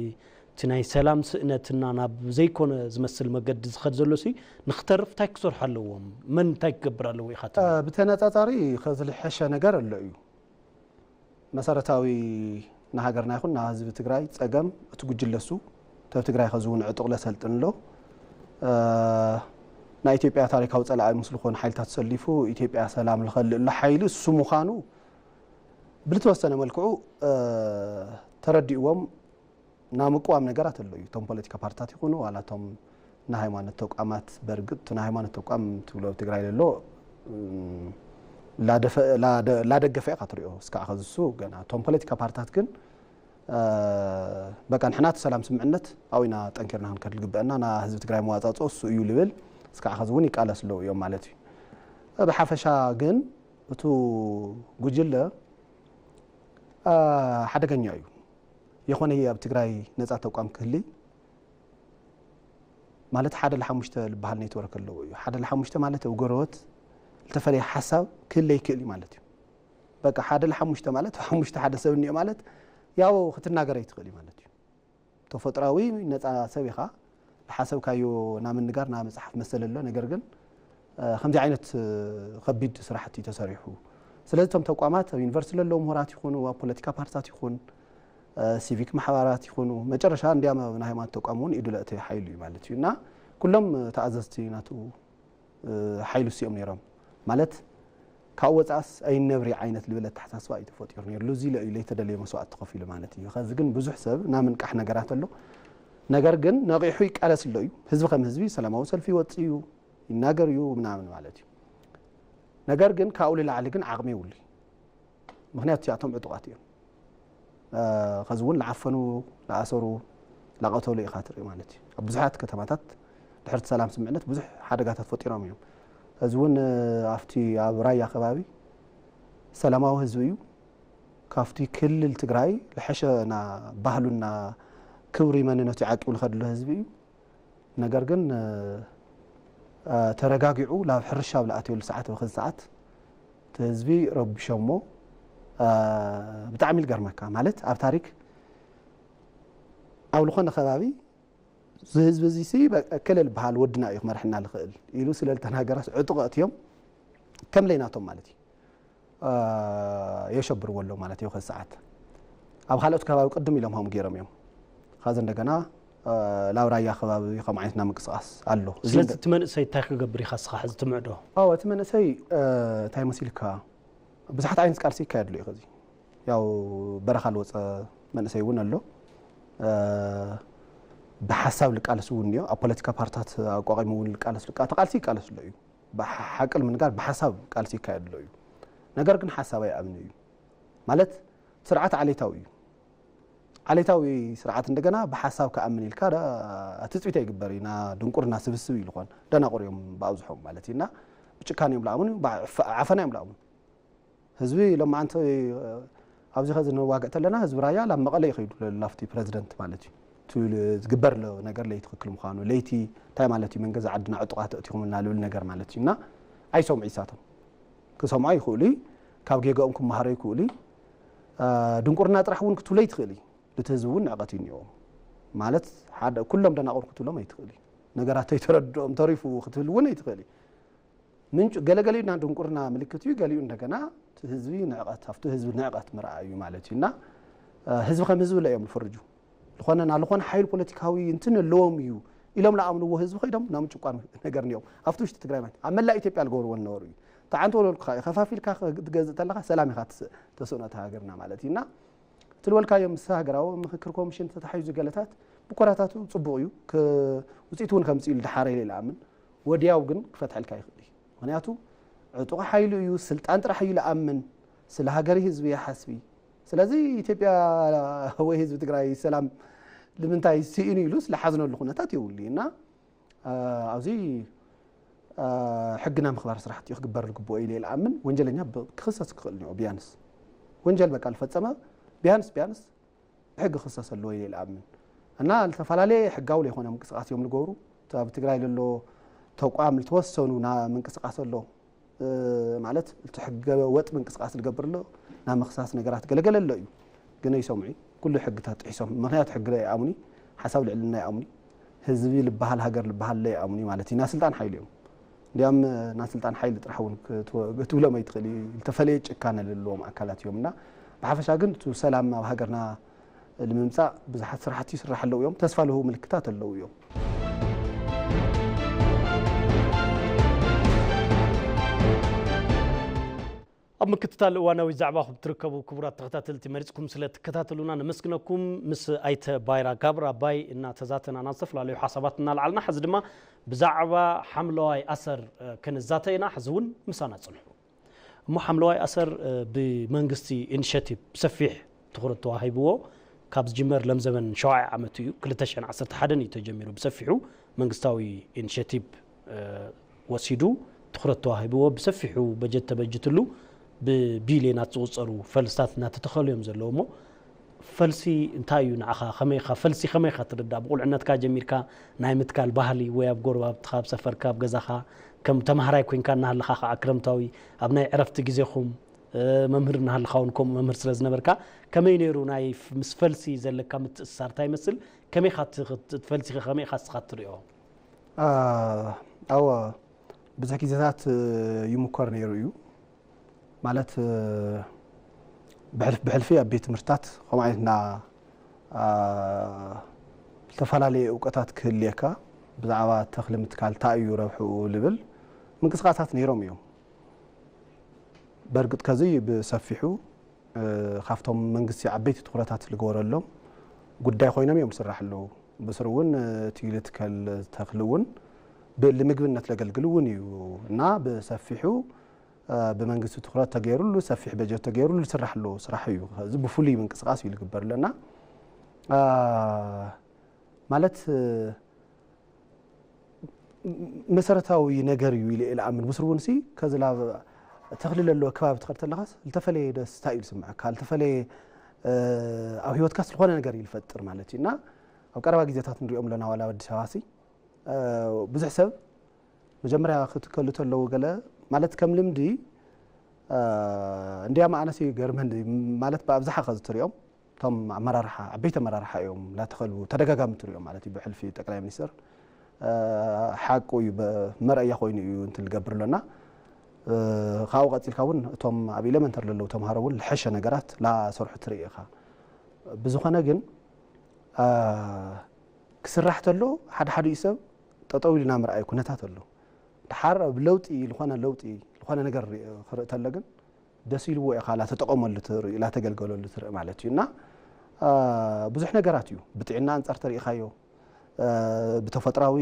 እቲ ናይ ሰላም ስእነትና ናብ ዘይኮነ ዝመስል መገዲ ዝኸድ ዘሎ ሲ ንክተርፍ እንታይ ክሰርሑ ኣለዎም መን እንታይ ክገብር ኣለዎ ኢኻ ብተነፃፃሪ ከዝልሐሸ ነገር ኣሎ እዩ መሰረታዊ ንሃገርና ይኹን ንህዝቢ ትግራይ ፀገም እቲ ጉጅለ እሱ ተብ ትግራይ ከዚ እውን ዕጡቕ ለሰልጥን ኣሎ ናይ ኢትዮጵያ ታሪካዊ ፀላኢ ምስ ዝኾኑ ሓይልታት ሰሊፉ ኢትዮጵያ ሰላም ልኸልእ ኣሎ ሓይሊ እሱ ምዃኑ ብልተወሰነ መልክዑ ተረዲእዎም ናብ ምቅዋም ነገራት ኣሎ እዩ እቶም ፖለቲካ ፓርትታት ይኹኑ ዋላ እቶም ንሃይማኖት ተቋማት በርግጥ እቲ ንሃይማኖት ተቋም ትብሎ ኣብ ትግራይ ዘሎ ላደገፈ ኢኻ ትሪኦ እስካዕ ከዝሱ ገና እቶም ፖለቲካ ፓርትታት ግን በቃ ንሕና እቲ ሰላም ስምዕነት ኣብኡ ኢና ጠንኪርና ክንከድ ዝግበአና ና ህዝቢ ትግራይ መዋፃፅኦ እሱ እዩ ልብል እስካዕ ከዚ እውን ይቃለስ ኣለዉ እዮም ማለት እዩ ብሓፈሻ ግን እቱ ጉጅለ ሓደገኛ እዩ የኾነ ኣብ ትግራይ ነፃ ተቋም ክህሊ ማለት ሓደ ለሓሙሽተ ልበሃል ኔትወርክ ኣለዎ እዩ ሓደ ለሓሙሽተ ማለት ኣብ ጎረበት ዝተፈለየ ሓሳብ ክህለ ይክእል እዩ ማለት እዩ በቃ ሓደ ለሓሙሽተ ማለት ሓሙሽተ ሓደ ሰብ እኒኦ ማለት ያው ክትናገር ኣይትኽእል እዩ ማለት እዩ ተፈጥራዊ ነፃ ሰብ ኢኻ ዝሓሰብካዮ ና ምንጋር ና መፅሓፍ መሰል ኣሎ ነገር ግን ከምዚ ዓይነት ከቢድ ስራሕቲ ተሰሪሑ ስለዚ እቶም ተቋማት ኣብ ዩኒቨርሲቲ ለለዉ ምሁራት ይኹኑ ኣብ ፖለቲካ ፓርትታት ይኹን ሲቪክ ማሕበራት ይኹኑ መጨረሻ እንዲያም ኣብ ናይ ሃይማኖት ተቋም እውን ኢዱ ለእተ ሓይሉ እዩ ማለት እዩ እና ኩሎም ተኣዘዝቲ ናቱ ሓይሉ ሲኦም ነይሮም ማለት ካብ ወፃእስ ኣይነብሪ ዓይነት ልብል ኣተሓሳስባ እዩ ተፈጢሩ ነይሩ እዚ ኢለ እዩ ለይተደለየ መስዋዕት ተኸፊሉ ማለት እዩ ከዚ ግን ብዙሕ ሰብ ናምንቃሕ ነገራት ኣሎ ነገር ግን ነቂሑ ይቃለስ ኣሎ እዩ ህዝቢ ከም ህዝቢ ሰላማዊ ሰልፊ ይወፅ እዩ ይናገር እዩ ምናምን ማለት እዩ ነገር ግን ካብኡ ልላዕሊ ግን ዓቕሚ የብሉ ምክንያቱ እቲኣቶም ዕጡቓት እዮም ከዚ እውን ለዓፈኑ ለኣሰሩ ላቐተሉ ኢኻ ትርኢ ማለት እዩ ኣብ ብዙሓት ከተማታት ድሕርቲ ሰላም ስምዕነት ብዙሕ ሓደጋታት ፈጢሮም እዮም እዚ እውን ኣብቲ ኣብ ራያ ከባቢ ሰላማዊ ህዝቢ እዩ ካብቲ ክልል ትግራይ ለሐሸ ና ባህሉና ክብሪ መንነቱ ይዓቂቡ ዝኸድሎ ህዝቢ እዩ ነገር ግን ተረጋጊዑ ናብ ሕርሻ ኣብ ዝኣትየሉ ሰዓት በኸዚ ሰዓት እቲ ህዝቢ ረቢሾሞ ብጣዕሚ ልገርመካ ማለት ኣብ ታሪክ ኣብ ዝኾነ ከባቢ እዚ ህዝቢ እዚ ሲ በቃ እከለ ዝበሃል ወድና እዩ ክመርሕና ዝኽእል ኢሉ ስለ ዝተናገረስ ዕጡቕ ኣእትዮም ከም ለይናቶም ማለት እዩ። የሸብርዎ ኣሎ ማለት እዩ። ከዚ ሰዓት ኣብ ካልኦት ከባቢ ቅድም ኢሎም ከም ገይሮም እዮም። ካዚ እንደገና ላብ ራያ ከባቢ ከም ዓይነትና ምንቅስቃስ ኣሎ። ስለዚ እቲ መንእሰይ እንታይ ክገብር ኢኻ ስኻ ሕዚ ትምዕዶ? ኣዎ፣ እቲ መንእሰይ እንታይ መሲልካ፣ ብዙሓት ዓይነት ቃልሲ ይካየድሉ እዩ። ከዚ ያው በረኻ ልወፀ መንእሰይ እውን ኣሎ። ብሓሳብ ልቃለስ እውን እዮ። ኣብ ፖለቲካ ፓርታት ኣቋቂሙ እውን ልቃለስ፣ ልቃ-፣ ተቃልሲ ይቃለስ ኣሎ እዩ። ብሓቂ ንምንጋር ብሓሳብ ቃልሲ ይካየድ ኣሎ እዩ። ነገር ግን ሓሳብ ኣይኣምን እዩ። ማለት ስርዓት ዓሌታዊ እዩ። ዓሌታዊ ስርዓት እንደገና ብሓሳብ ክኣምን ኢልካ ዳ-፣ ትጽቢት ኣይግበር እዩ። ና ድንቁርና ስብስብ እዩ ልኾን። ደናቁር እዮም ብኣብዝሖም ማለት እዩ። እና ብጭካኔ እዮም ልኣምኑ፣ ብዓፈ-፣ ዓፈና እዮም ልኣምኑ። ህዝቢ ሎማዓንቲ ኣብዚ ኸዚ ንዋግእ ተለና ህዝቢ ራያ ላብ መቐለ ይኸይዱ ላፍቲ ፕረዚደንት ማለት እዩ። እቲ ዝግበር ለ-፣ ነገር ለይቲ ትኽክል ምዃኑ፣ ለይቲ እንታይ ማለት እዩ፣ መንገዚ ዓድና ዕጡቓት ኣእቲኹምልና ልብል ነገር ማለት እዩ። እና ኣይሰምዑ ይሳቶም። ክሰምዖ ይኽእሉ እዩ፣ ካብ ጌጋኦም ክመሃሮ ይኽእሉ እዩ። ድንቁርና ጥራሕ እውን ክትብሎ ይትኽእል እዩ። እቲ ህዝቢ እውን ንዕቐት እዩ እኒኦ። ማለት ሓደ ኩሎም ደናቑር ክትብሎም ኣይትኽእል እዩ። ነገራት ኣይተረድኦም ተሪፉ ክትብል እውን ኣይትኽእል እዩ። ምንጩ ገለገሊኡ ናይ ድንቁርና ምልክት እዩ፣ ገሊኡ እንደገና እቲ ህዝቢ ንዕቐት፣ ኣብቲ ህዝቢ ንዕቐት ምርኣይ እዩ ማለት እዩ። እና ህዝቢ ከም ህዝቢ ለ እዮም ዝፍርጁ። ዝኾነ ና ዝኾነ ሓይሊ ፖለቲካዊ እንትን ኣለዎም እዩ ኢሎም ለኣምንዎ ህዝቢ ከይዶም ናብ ምጭቋን ነገር እኒኦም። ኣብቲ ውሽጢ ትግራይ ማለት ኣብ መላእ ኢትዮጵያ ዝገብርዎ ዝነበሩ እዩ። ተዓንቶ ለልኩኻ እዩ። ከፋፊልካ ክትገዝእ ተለኻ ሰላም ኢኻ ትስ-፣ ተስእኖ እታ ሃገርና ማለት እዩ። እና እቲ ዝበልካዮ ምስ ሃገራዊ ምክክር ኮሚሽን ተታሒዙ ገለታት ብኮራታቱ ጽቡቕ እዩ። ክ-፣ ውጽኢት እውን ከምጽእ ኢሉ ድሓረ ኢለ ይለኣምን። ወዲያው ግን ክፈትሐልካ ይኽእል እዩ። ምኽንያቱ ዕጡቕ ሓይሉ እዩ፣ ስልጣን ጥራሕ እዩ ለኣምን፣ ስለ ሃገሪ ህዝቢ ይሓስቢ። ስለዚ ኢትዮጵያ ወይ ህዝቢ ትግራይ ሰላም ንምንታይ ስኢኑ ኢሉ ስለሓዝነሉ ኩነታት የብሉ እዩ። እና ኣብዚ ሕግና ምኽባር ስራሕቲ እዩ ክግበር ዝግብኦ ኢለ ይለኣምን። ወንጀለኛ ብ-፣ ክኽሰስ ክኽእል እኒኦ ቢያንስ ወንጀል በቃ ዝፈጸመ ቢያንስ ቢያንስ ብሕጊ ክኽሰስ ኣለዎ ኢለ ይለኣምን። እና ዝተፈላለየ ሕጋዊ ለይኮነ ምንቅስቃስ እዮም ዝገብሩ። እቲ ኣብ ትግራይ ዘሎ ተቋም ዝተወሰኑ ና-፣ ምንቅስቃስ ኣሎ። እ፣ ማለት እቲ ሕገ ወጥ ምንቅስቃስ ዝገብር ኣሎ። ናብ ምኽሳስ ነገራት ገለገለ ኣሎ እዩ። ግን ኣይሰምዑ። ኩሉ ሕግታት ጥሒሶም። ምኽንያቱ ሕጊ ኣይኣምኑ። ሓሳብ ልዕልና ኣይኣምኑ። ህዝቢ ልበሃል ሃገር ልበሃል ኣይኣምኑ ማለት እዩ። ናይ ስልጣን ሓይሊ እዮም። እንዲያም ናይ ስልጣን ሓይሊ ጥራሕ እውን ክትወ-፣ ክትብሎም ኣይትኽእል እዩ። ዝተፈለየ ጭካነ ዘለዎም ኣካላት እዮም። እና ብሓፈሻ ግን እቲ ሰላም ኣብ ሃገርና ንምምጻእ ብዙሓት ስራሕቲ ይስራሕ ኣለዉ እዮም። ተስፋ ለህቡ ምልክታት ኣለዉ እዮም። ኣብ ምክትታል እዋናዊ ዛዕባኹም ትርከቡ ክቡራት ተኸታተልቲ፣ መሪጽኩም ስለ ትከታተሉና ነመስግነኩም። ምስ ኣይተ ባይራ ጋብር ኣባይ እናተዛተና ናብ ዝተፈላለዩ ሓሳባት እናልዓልና፣ ሕዚ ድማ ብዛዕባ ሓምለዋይ ኣሰር፣ እ፣ ክንዛተ ኢና። ሕዚ እውን ምሳና ጽንሑ። እሞ ሓምለዋይ ኣሰር፣ እ፣ ብመንግስቲ ኢኒሼቲቭ ብሰፊሕ ትኹረት ተዋሂብዎ ካብ ዝጅመር ለም ዘበን ሸውዓይ ዓመት እዩ። ክልተ ሽሕን ዓሰርተ ሓደን እዩ ተጀሚሩ። ብሰፊሑ መንግስታዊ ኢኒሼቲቭ፣ እ፣ ወሲዱ ትኹረት ተዋሂብዎ ብሰፊሑ በጀት ተበጅትሉ ብቢልዮናት ዝቑጸሩ ፈልስታት እናተተኸሉ እዮም ዘለዉ። እሞ ፈልሲ እንታይ እዩ ንዓኻ? ከመይ ኢኻ ፈልሲ ከመይ ኢኻ ትርዳእ? ብቑልዕነትካ ጀሚርካ ናይ ምትካል ባህሊ ወይ ኣብ ጎረባብትኻ፣ ኣብ ሰፈርካ፣ ኣብ ገዛኻ ከም ተማሃራይ ኮይንካ እናሃለኻ ከዓ ክረምታዊ ኣብ ናይ ዕረፍቲ ግዜኹም፣ እ፣ መምህር እናሃለኻ እውን ከምኡ መምህር ስለ ዝነበርካ ከመይ ነይሩ ናይ ፍ-፣ ምስ ፈልሲ ዘለካ ምትእስሳር እንታይ ይመስል? ከመይ ኢኻ ት-፣ ት-፣ ፈልሲኸ ከመይ ኢኻ ንስኻ ትሪኦ? አ፣ ኣወ፣ ብዙሕ ግዜታት፣ እ፣ ይምኮር ነይሩ እዩ። ማለት፣ እ፣ ብሕልፍ-፣ ብሕልፊ ኣብ ቤት ትምህርትታት ከምኡ ዓይነት ና-፣ አ፣ ዝተፈላለየ እውቀታት ክህልየካ ብዛዕባ ተኽሊ ምትካል እንታይ እዩ ረብሕኡ ልብል ምንቅስቃሳት ነይሮም እዮም። በርግጥ ከዚ ብሰፊሑ፣ እ፣ ካብቶም መንግስቲ ዓበይቲ ትኹረታት ዝገበረሎም ጉዳይ ኮይኖም እዮም ዝስራሕ ኣለዉ። ብስሩ እውን እቲ ልትከል ተኽሊ እውን ብ-፣ ንምግብነት ለገልግል እውን እዩ እና ብሰፊሑ፣ እ፣ ብመንግስቲ ትኹረት ተገይሩሉ፣ ሰፊሕ በጀት ተገይሩሉ ዝስራሕ ኣሎ ስራሕ እዩ። እዚ ብፍሉይ ምንቅስቃስ እዩ ዝግበር ኣለና። እ፣ ማለት፣ እ፣ መሰረታዊ ነገር እዩ ኢለ እየ ልኣምን። ብስሩ እውን ሲ ከዚ ላብ ተኽሊ ለለዎ ከባቢ ትኸድ ተለኻስ ዝተፈለየ ደስታ እዩ ዝስምዐካ። ዝተፈለየ፣ እ፣ ኣብ ህይወትካስ ዝኾነ ነገር እዩ ዝፈጥር ማለት እዩ። እና ኣብ ቀረባ ግዜታት ንሪኦም ኣለና ዋላ ኣብ ኣዲስ ኣበባ ሲ፣ እ፣ ብዙሕ ሰብ መጀመርያ ክትከሉ ተለዉ ገለ ማለት ከም ልምዲ፣ እ፣ እንዲያም ኣነስ ይገርመኒ ማለት ብኣብዝሓ ከዚ ትሪኦም እቶም ኣመራርሓ፣ ዓበይቲ ኣመራርሓ እዮም ላተኸሉ ተደጋጋሚ ትሪኦ ማለት እዩ። ብሕልፊ ጠቅላይ ሚኒስትር ሓቁ እዩ፣ መርኣያ ኮይኑ እዩ እንትን ልገብር ኣሎና። ካብኡ ቀፂልካ እውን እቶም ኣብ ኤሌመንተሪ ዘለዉ ተምሃሮ እውን ልሐሸ ነገራት ላሰርሑ ትርኢ ኢኻ። ብዝኾነ ግን ክስራሕ ተሎ ሓደ ሓደ ሰብ ጠጠው ኢልና ምርኣይ ኩነታት ኣሎ። ድሓር ኣብ ለውጢ ዝኾነ ለውጢ ዝኾነ ነገር ክርኢ ተሎ ግን ደስ ኢልዎ ኢኻ ላተጠቐመሉ ትርኢ ላተገልገለሉ ትርኢ ማለት እዩ። እና ብዙሕ ነገራት እዩ ብጥዕና ኣንጻር ተሪኢኻዮ፣ ብተፈጥራዊ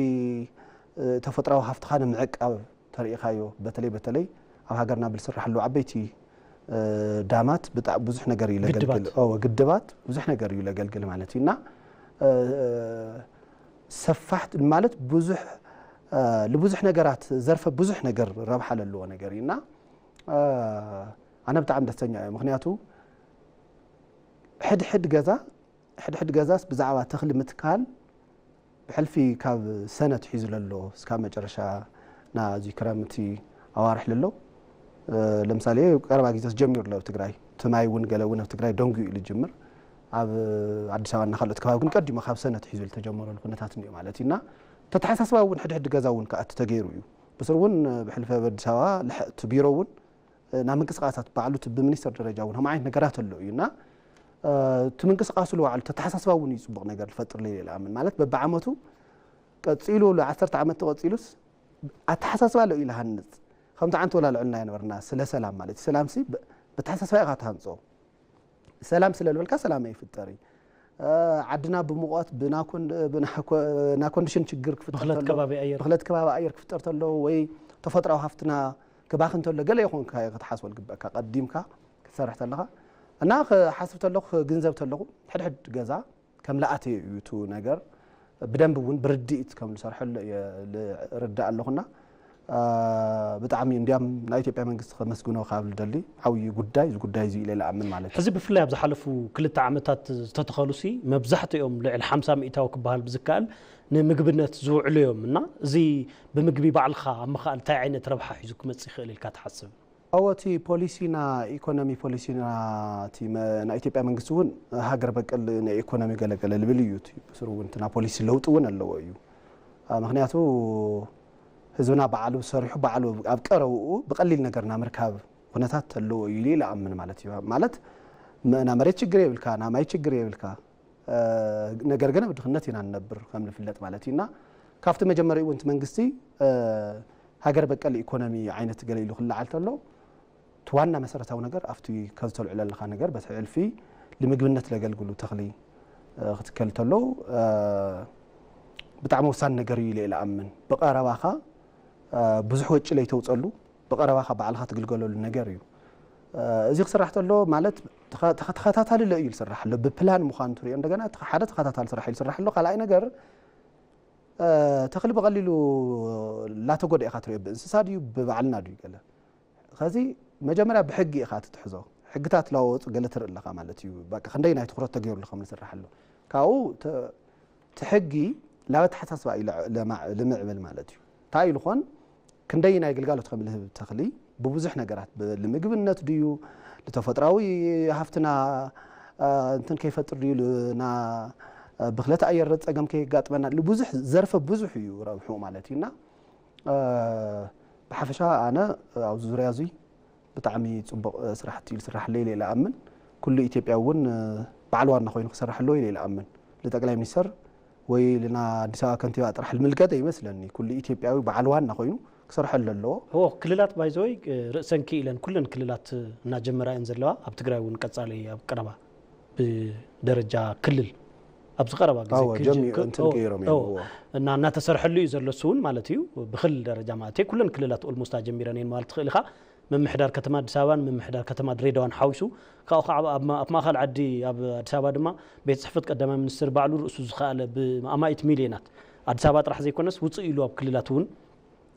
ተፈጥራዊ ሃፍትኻ ንምዕቃብ ተሪኢኻዮ። በተለይ በተለይ ኣብ ሃገርና ብልስራሕ ኣለዉ ዓበይቲ ዳማት ብጣዕ ብዙሕ ነገር እዩ ለገልግል። ግድባት ብዙሕ ነገር እዩ ለገልግል ማለት እዩ። እና ሰፋሕት ማለት ብዙሕ ልብዙሕ ነገራት ዘርፈ ብዙሕ ነገር ረብሓ ለለዎ ነገር እዩ። እና ኣነ ብጣዕሚ ደስተኛ እየ። ምክንያቱ ሕድሕድ ገዛ ሕድሕድ ገዛስ ብዛዕባ ተኽሊ ምትካል ብሕልፊ ካብ ሰነ ትሒዙ ለሎ እስካብ መጨረሻ ናዚ ክረምቲ ኣዋርሕ ለሎ ለምሳሌ ቀረባ ግዜስ ጀሚሩ ኣሎ ኣብ ትግራይ። ትማይ እውን ገለ እውን ኣብ ትግራይ ደንጉ እዩ ልጅምር። ኣብ ኣዲስ ኣበባ እና ካልኦት ከባቢ ግን ቀዲሞ ካብ ሰነ ትሒዙ ልተጀመረሉ ኩነታት እንዮ ማለት እዩ። እና ተተሓሳስባ እውን ሕድሕድ ገዛ እውን ከኣቲ ተገይሩ እዩ። ብስር እውን ብሕልፊ ኣብ ኣዲስ ኣበባ እቲ ቢሮ እውን ናብ ምንቅስቃሳት ባዕሉ እቲ ብሚኒስተር ደረጃ እውን ከም ዓይነት ነገራት ኣሎ እዩ። እና እቲ ምንቅስቃሱ ለባዕሉ ተተሓሳስባ እውን እዩ ፅቡቅ ነገር ዝፈጥር ለይለ ኣምን ማለት በብዓመቱ ቀፂሉ ሉ ዓሰርተ ዓመት ተቐፂሉስ ኣተሓሳስባ ኣሎ እዩ ልሃንፅ። ከምቲ ዓንተ ወላለዑልና የነበርና ስለ ሰላም ማለት እዩ። ሰላም ሲ በተሓሳስባ ኢኻ ትሃንፆ። ሰላም ስለ ልበልካ ሰላም ይፍጠር እዩ። ዓድና ብሙቐት ብናኮንዲሽን ችግር ክፍጠር ብኽለት ተሎ ከባቢ ኣየር ብኽለት ከባቢ ኣየር ክፍጠር ተሎ ወይ ተፈጥራዊ ሃፍትና ክባኽን ተሎ ገለ ይኾን ክትሓስቦ ልግበእካ ቀዲምካ ክትሰርሕ ተለኻ እና ክሓስብ ተለኹ ክግንዘብ ተለኹ ሕድሕድ ገዛ ከም ለኣተየ እዩ እቲ ነገር ብደንብ እውን ብርድኢት ከም ዝሰርሐሉ እየ ልርዳእ ኣለኹና። ብጣዕሚ እንዲያም ናይ ኢትዮጵያ መንግስቲ ከመስግኖ ካብ ልደሊ ዓብዪ ጉዳይ እዚ ጉዳይ እዚ ኢለ ልኣምን ማለት እዩ። ሕዚ ብፍላይ ኣብ ዝሓለፉ ክልተ ዓመታት ዝተተኸሉ ሲ መብዛሕትኦም ልዕሊ ሓምሳ ሚእታዊ ክበሃል ብዝከኣል ንምግብነት ዝውዕሉ እዮም እና እዚ ብምግቢ ባዕልኻ ኣብ ምኽኣል እንታይ ዓይነት ረብሓ ሒዙ ክመፅእ ይኽእል ኢልካ ትሓስብ? ኣዎ እቲ ፖሊሲና ኢኮኖሚ ፖሊሲና እቲ ናይ ኢትዮጵያ መንግስቲ እውን ሃገር በቀል ናይ ኢኮኖሚ ገለገለ ልብል እዩ። ብስሩ እውን እቲ ናይ ፖሊሲ ለውጢ እውን ኣለዎ እዩ። ምክንያቱ ህዝብና ባዕሉ ሰሪሑ ባዕሉ ኣብ ቀረብኡ ብቀሊል ነገር ናይ ምርካብ ኩነታት ኣለዎ እዩ ኢለ ይኣምን ማለት እዩ። ማለት ና መሬት ችግር የብልካ፣ ና ማይ ችግር የብልካ። ነገር ግን ኣብ ድኽነት ኢና ንነብር ከም ንፍለጥ ማለት እዩ። እና ካብቲ መጀመሪኡ እውን እቲ መንግስቲ ሃገር በቀል ኢኮኖሚ ዓይነት ገለ ኢሉ ክለዓል ተሎ እቲ ዋና መሰረታዊ ነገር ኣብቲ ከዝተልዑ ለለኻ ነገር በቲ ሕልፊ ንምግብነት ለገልግሉ ተኽሊ ክትከል ተሎ ብጣዕሚ ወሳኒ ነገር እዩ ኢለ ኢለ ኣምን። ብቐረባኻ ብዙሕ ወጪ ለይተውፀሉ ብቐረባኻ ባዕልኻ ትግልገለሉ ነገር እዩ። እዚ ክስራሕ ተሎ ማለት ተኸታታሊ ለ እዩ ዝስራሕ ኣሎ ብፕላን ምዃኑ ትሪኦ እንደገና ሓደ ተኸታታሊ ስራሕ እዩ ዝስራሕ ኣሎ። ካልኣይ ነገር ተኽሊ ብቐሊሉ ላተጎደ ኢኻ ትሪኦ ብእንስሳ ድዩ ብባዕልና ድዩ ገለ ከዚ መጀመርያ ብሕጊ ኢኻ ትትሕዞ። ሕግታት ለዋወፁ ገለ ትርኢ ኣለኻ ማለት እዩ። በቃ ክንደይ ናይ ትኩረት ተገይሩሉ ከም ዝስራሕ ኣሎ ካብኡ እቲ ሕጊ ላብ ኣተሓሳስባ እዩ ልምዕብል ማለት እዩ። እንታይ ኢሉ ኾን ክንደይ ናይ ግልጋሎት ከም ልህብ ተኽሊ ብብዙሕ ነገራት ንምግብነት ድዩ ንተፈጥራዊ ሃፍትና እንትን ከይፈጥር ድዩ ና ብክለት ኣየር ጸገም ከየጋጥመና ብዙሕ ዘርፈ ብዙሕ እዩ ረብሑ ማለት እዩና። ብሓፈሻ ኣነ ኣብዚ ዙርያ እዙይ ብጣዕሚ ፅቡቕ ስራሕቲ እዩ ዝስራሕ ለይለ ኢለ ኣምን። ኩሉ ኢትዮጵያ እውን በዓል ዋና ኮይኑ ክሰርሕ ኣለዎ ኢለ ኢለ ኣምን። ንጠቅላይ ሚኒስተር ወይ ልና ኣዲስ ኣበባ ከንቲባ ጥራሕ ልምልከት ኣይመስለኒ። ኩሉ ኢትዮጵያዊ በዓል ዋና ኮይኑ ክሰርሐሉ ኣለዎ። ኦ ክልላት ባይዘወይ ርእሰን ክኢለን ኩለን ክልላት እናጀመራ እየን ዘለዋ። ኣብ ትግራይ እውን ቀፃሊ ኣብ ቀረባ ብደረጃ ክልል ኣብዚ ቀረባ ግዜ ኣዎ፣ ክጅ- ጀሚዑ ክ- እንትን ኦ፣ ቀይሮም እዮም። ኦ፣ እዎ። እና እናተሰርሐሉ እዩ ዘሎ እሱ እውን ማለት እዩ። ብክልል ደረጃ ማለት እዩ። ኩለን ክልላት ኦልሞስት ኣጀሚረን እየን ማለት ትኽእል ኢኻ። ምምሕዳር ከተማ ኣዲስ ኣበባን ምምሕዳር ከተማ ድሬዳዋን ሓዊሱ ካብኡ ከዓ ኣብ ማ- ኣብ ማእኸል ዓዲ ኣብ ኣዲስ ኣበባ ድማ ቤት ፅሕፈት ቀዳማይ ሚኒስትር ባዕሉ ርእሱ ዝኸኣለ ብኣማኢት ሚልዮናት ኣዲስ ኣበባ ጥራሕ ዘይኮነስ ውፅእ ኢሉ ኣብ ክልላት እውን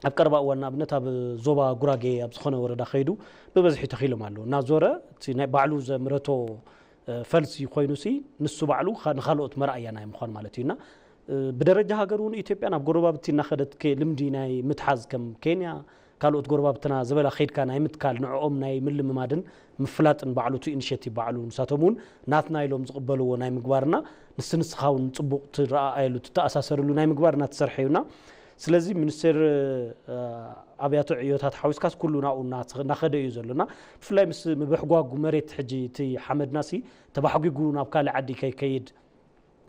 ኣብ ቀረባ እዋን ንኣብነት ኣብ ዞባ ጉራጌ ኣብ ዝኾነ ወረዳ ከይዱ ብበዝሒ ተኺሎም ኣለዉ። እናዞረ እቲ ናይ ባዕሉ ዘምረቶ ፈልሲ ኮይኑሲ ንሱ ባዕሉ ንካልኦት መርኣያ ናይ ምዃን ማለት እዩና። ብደረጃ ሃገር እውን ኢትዮጵያ ናብ ጎረባብቲ እናኸደት ልምዲ ናይ ምትሓዝ ከም ኬንያ ካልኦት ጎረባብትና ዝበላ ከይድካ ናይ ምትካል ንዕኦም ናይ ምልምማድን ምፍላጥን ባዕሉ እቲ ኢኒሼቲቭ ባዕሉ ንሳቶም እውን ናትና ኢሎም ዝቕበልዎ ናይ ምግባርና ንስ ንስኻ እውን ጽቡቕ ትረኣየሉ ትተኣሳሰርሉ ናይ ምግባር እናተሰርሐ እዩና። ስለዚ ሚኒስቴር ኣብያተ ዕዮታት ሓዊስካስ ኩሉ ናብኡ እናኸደ እዩ ዘሎና። ብፍላይ ምስ ምብሕጓጉ መሬት ሕጂ እቲ ሓመድናሲ ተባሕጒጉ ናብ ካልእ ዓዲ ከይከይድ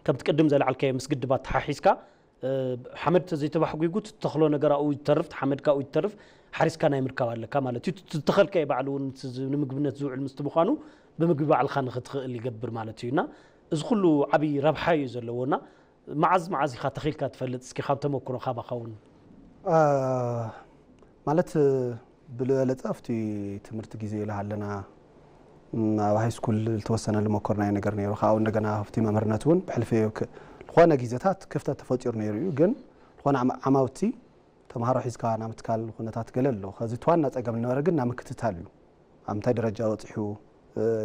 ከምቲ ቅድም ዘልዓልካዮ ምስ ግድባት ተሓሒዝካ ሓመድ ተዘይተባሕጒጉ ትተኽሎ ነገር ኣብኡ ይተርፍ፣ ሓመድካ ኣብኡ ይተርፍ፣ ሓሪስካ ናይ ምርካብ ኣለካ ማለት እዩ። ዝተኸልካዮ ባዕሉ እውን ንምግብነት ዝውዕል ምስቲ ምዃኑ ብምግቢ ባዕልኻ ንኽትኽእል ይገብር ማለት እዩ እና እዚ ኩሉ ዓብዪ ረብሓ እዩ ዘለዎ እና መዓዝ መዓዝ ኢኻ ተኺልካ ትፈልጥ? እስኪ ካብ ተመክሮ ካባኻ እውን ማለት ብልበለፀ ኣብቲ ትምህርቲ ግዜ ኢለ ሃለና ኣብ ሃይ ስኩል ዝተወሰነ ዝመኮርናዮ ነገር ነይሩ። ካብኡ እንደገና ኣብቲ መምህርነት እውን ብሕልፊ ዝኾነ ግዜታት ክፍተት ተፈጢሩ ነይሩ እዩ። ግን ዝኾነ ዓማውቲ ተምሃሮ ሒዝካ ናብ ምትካል ኩነታት ገለ ኣሎ። ከዚ እቲ ዋና ፀገም ዝነበረ ግን ናብ ምክትታል እዩ። ኣብ ምንታይ ደረጃ በፂሑ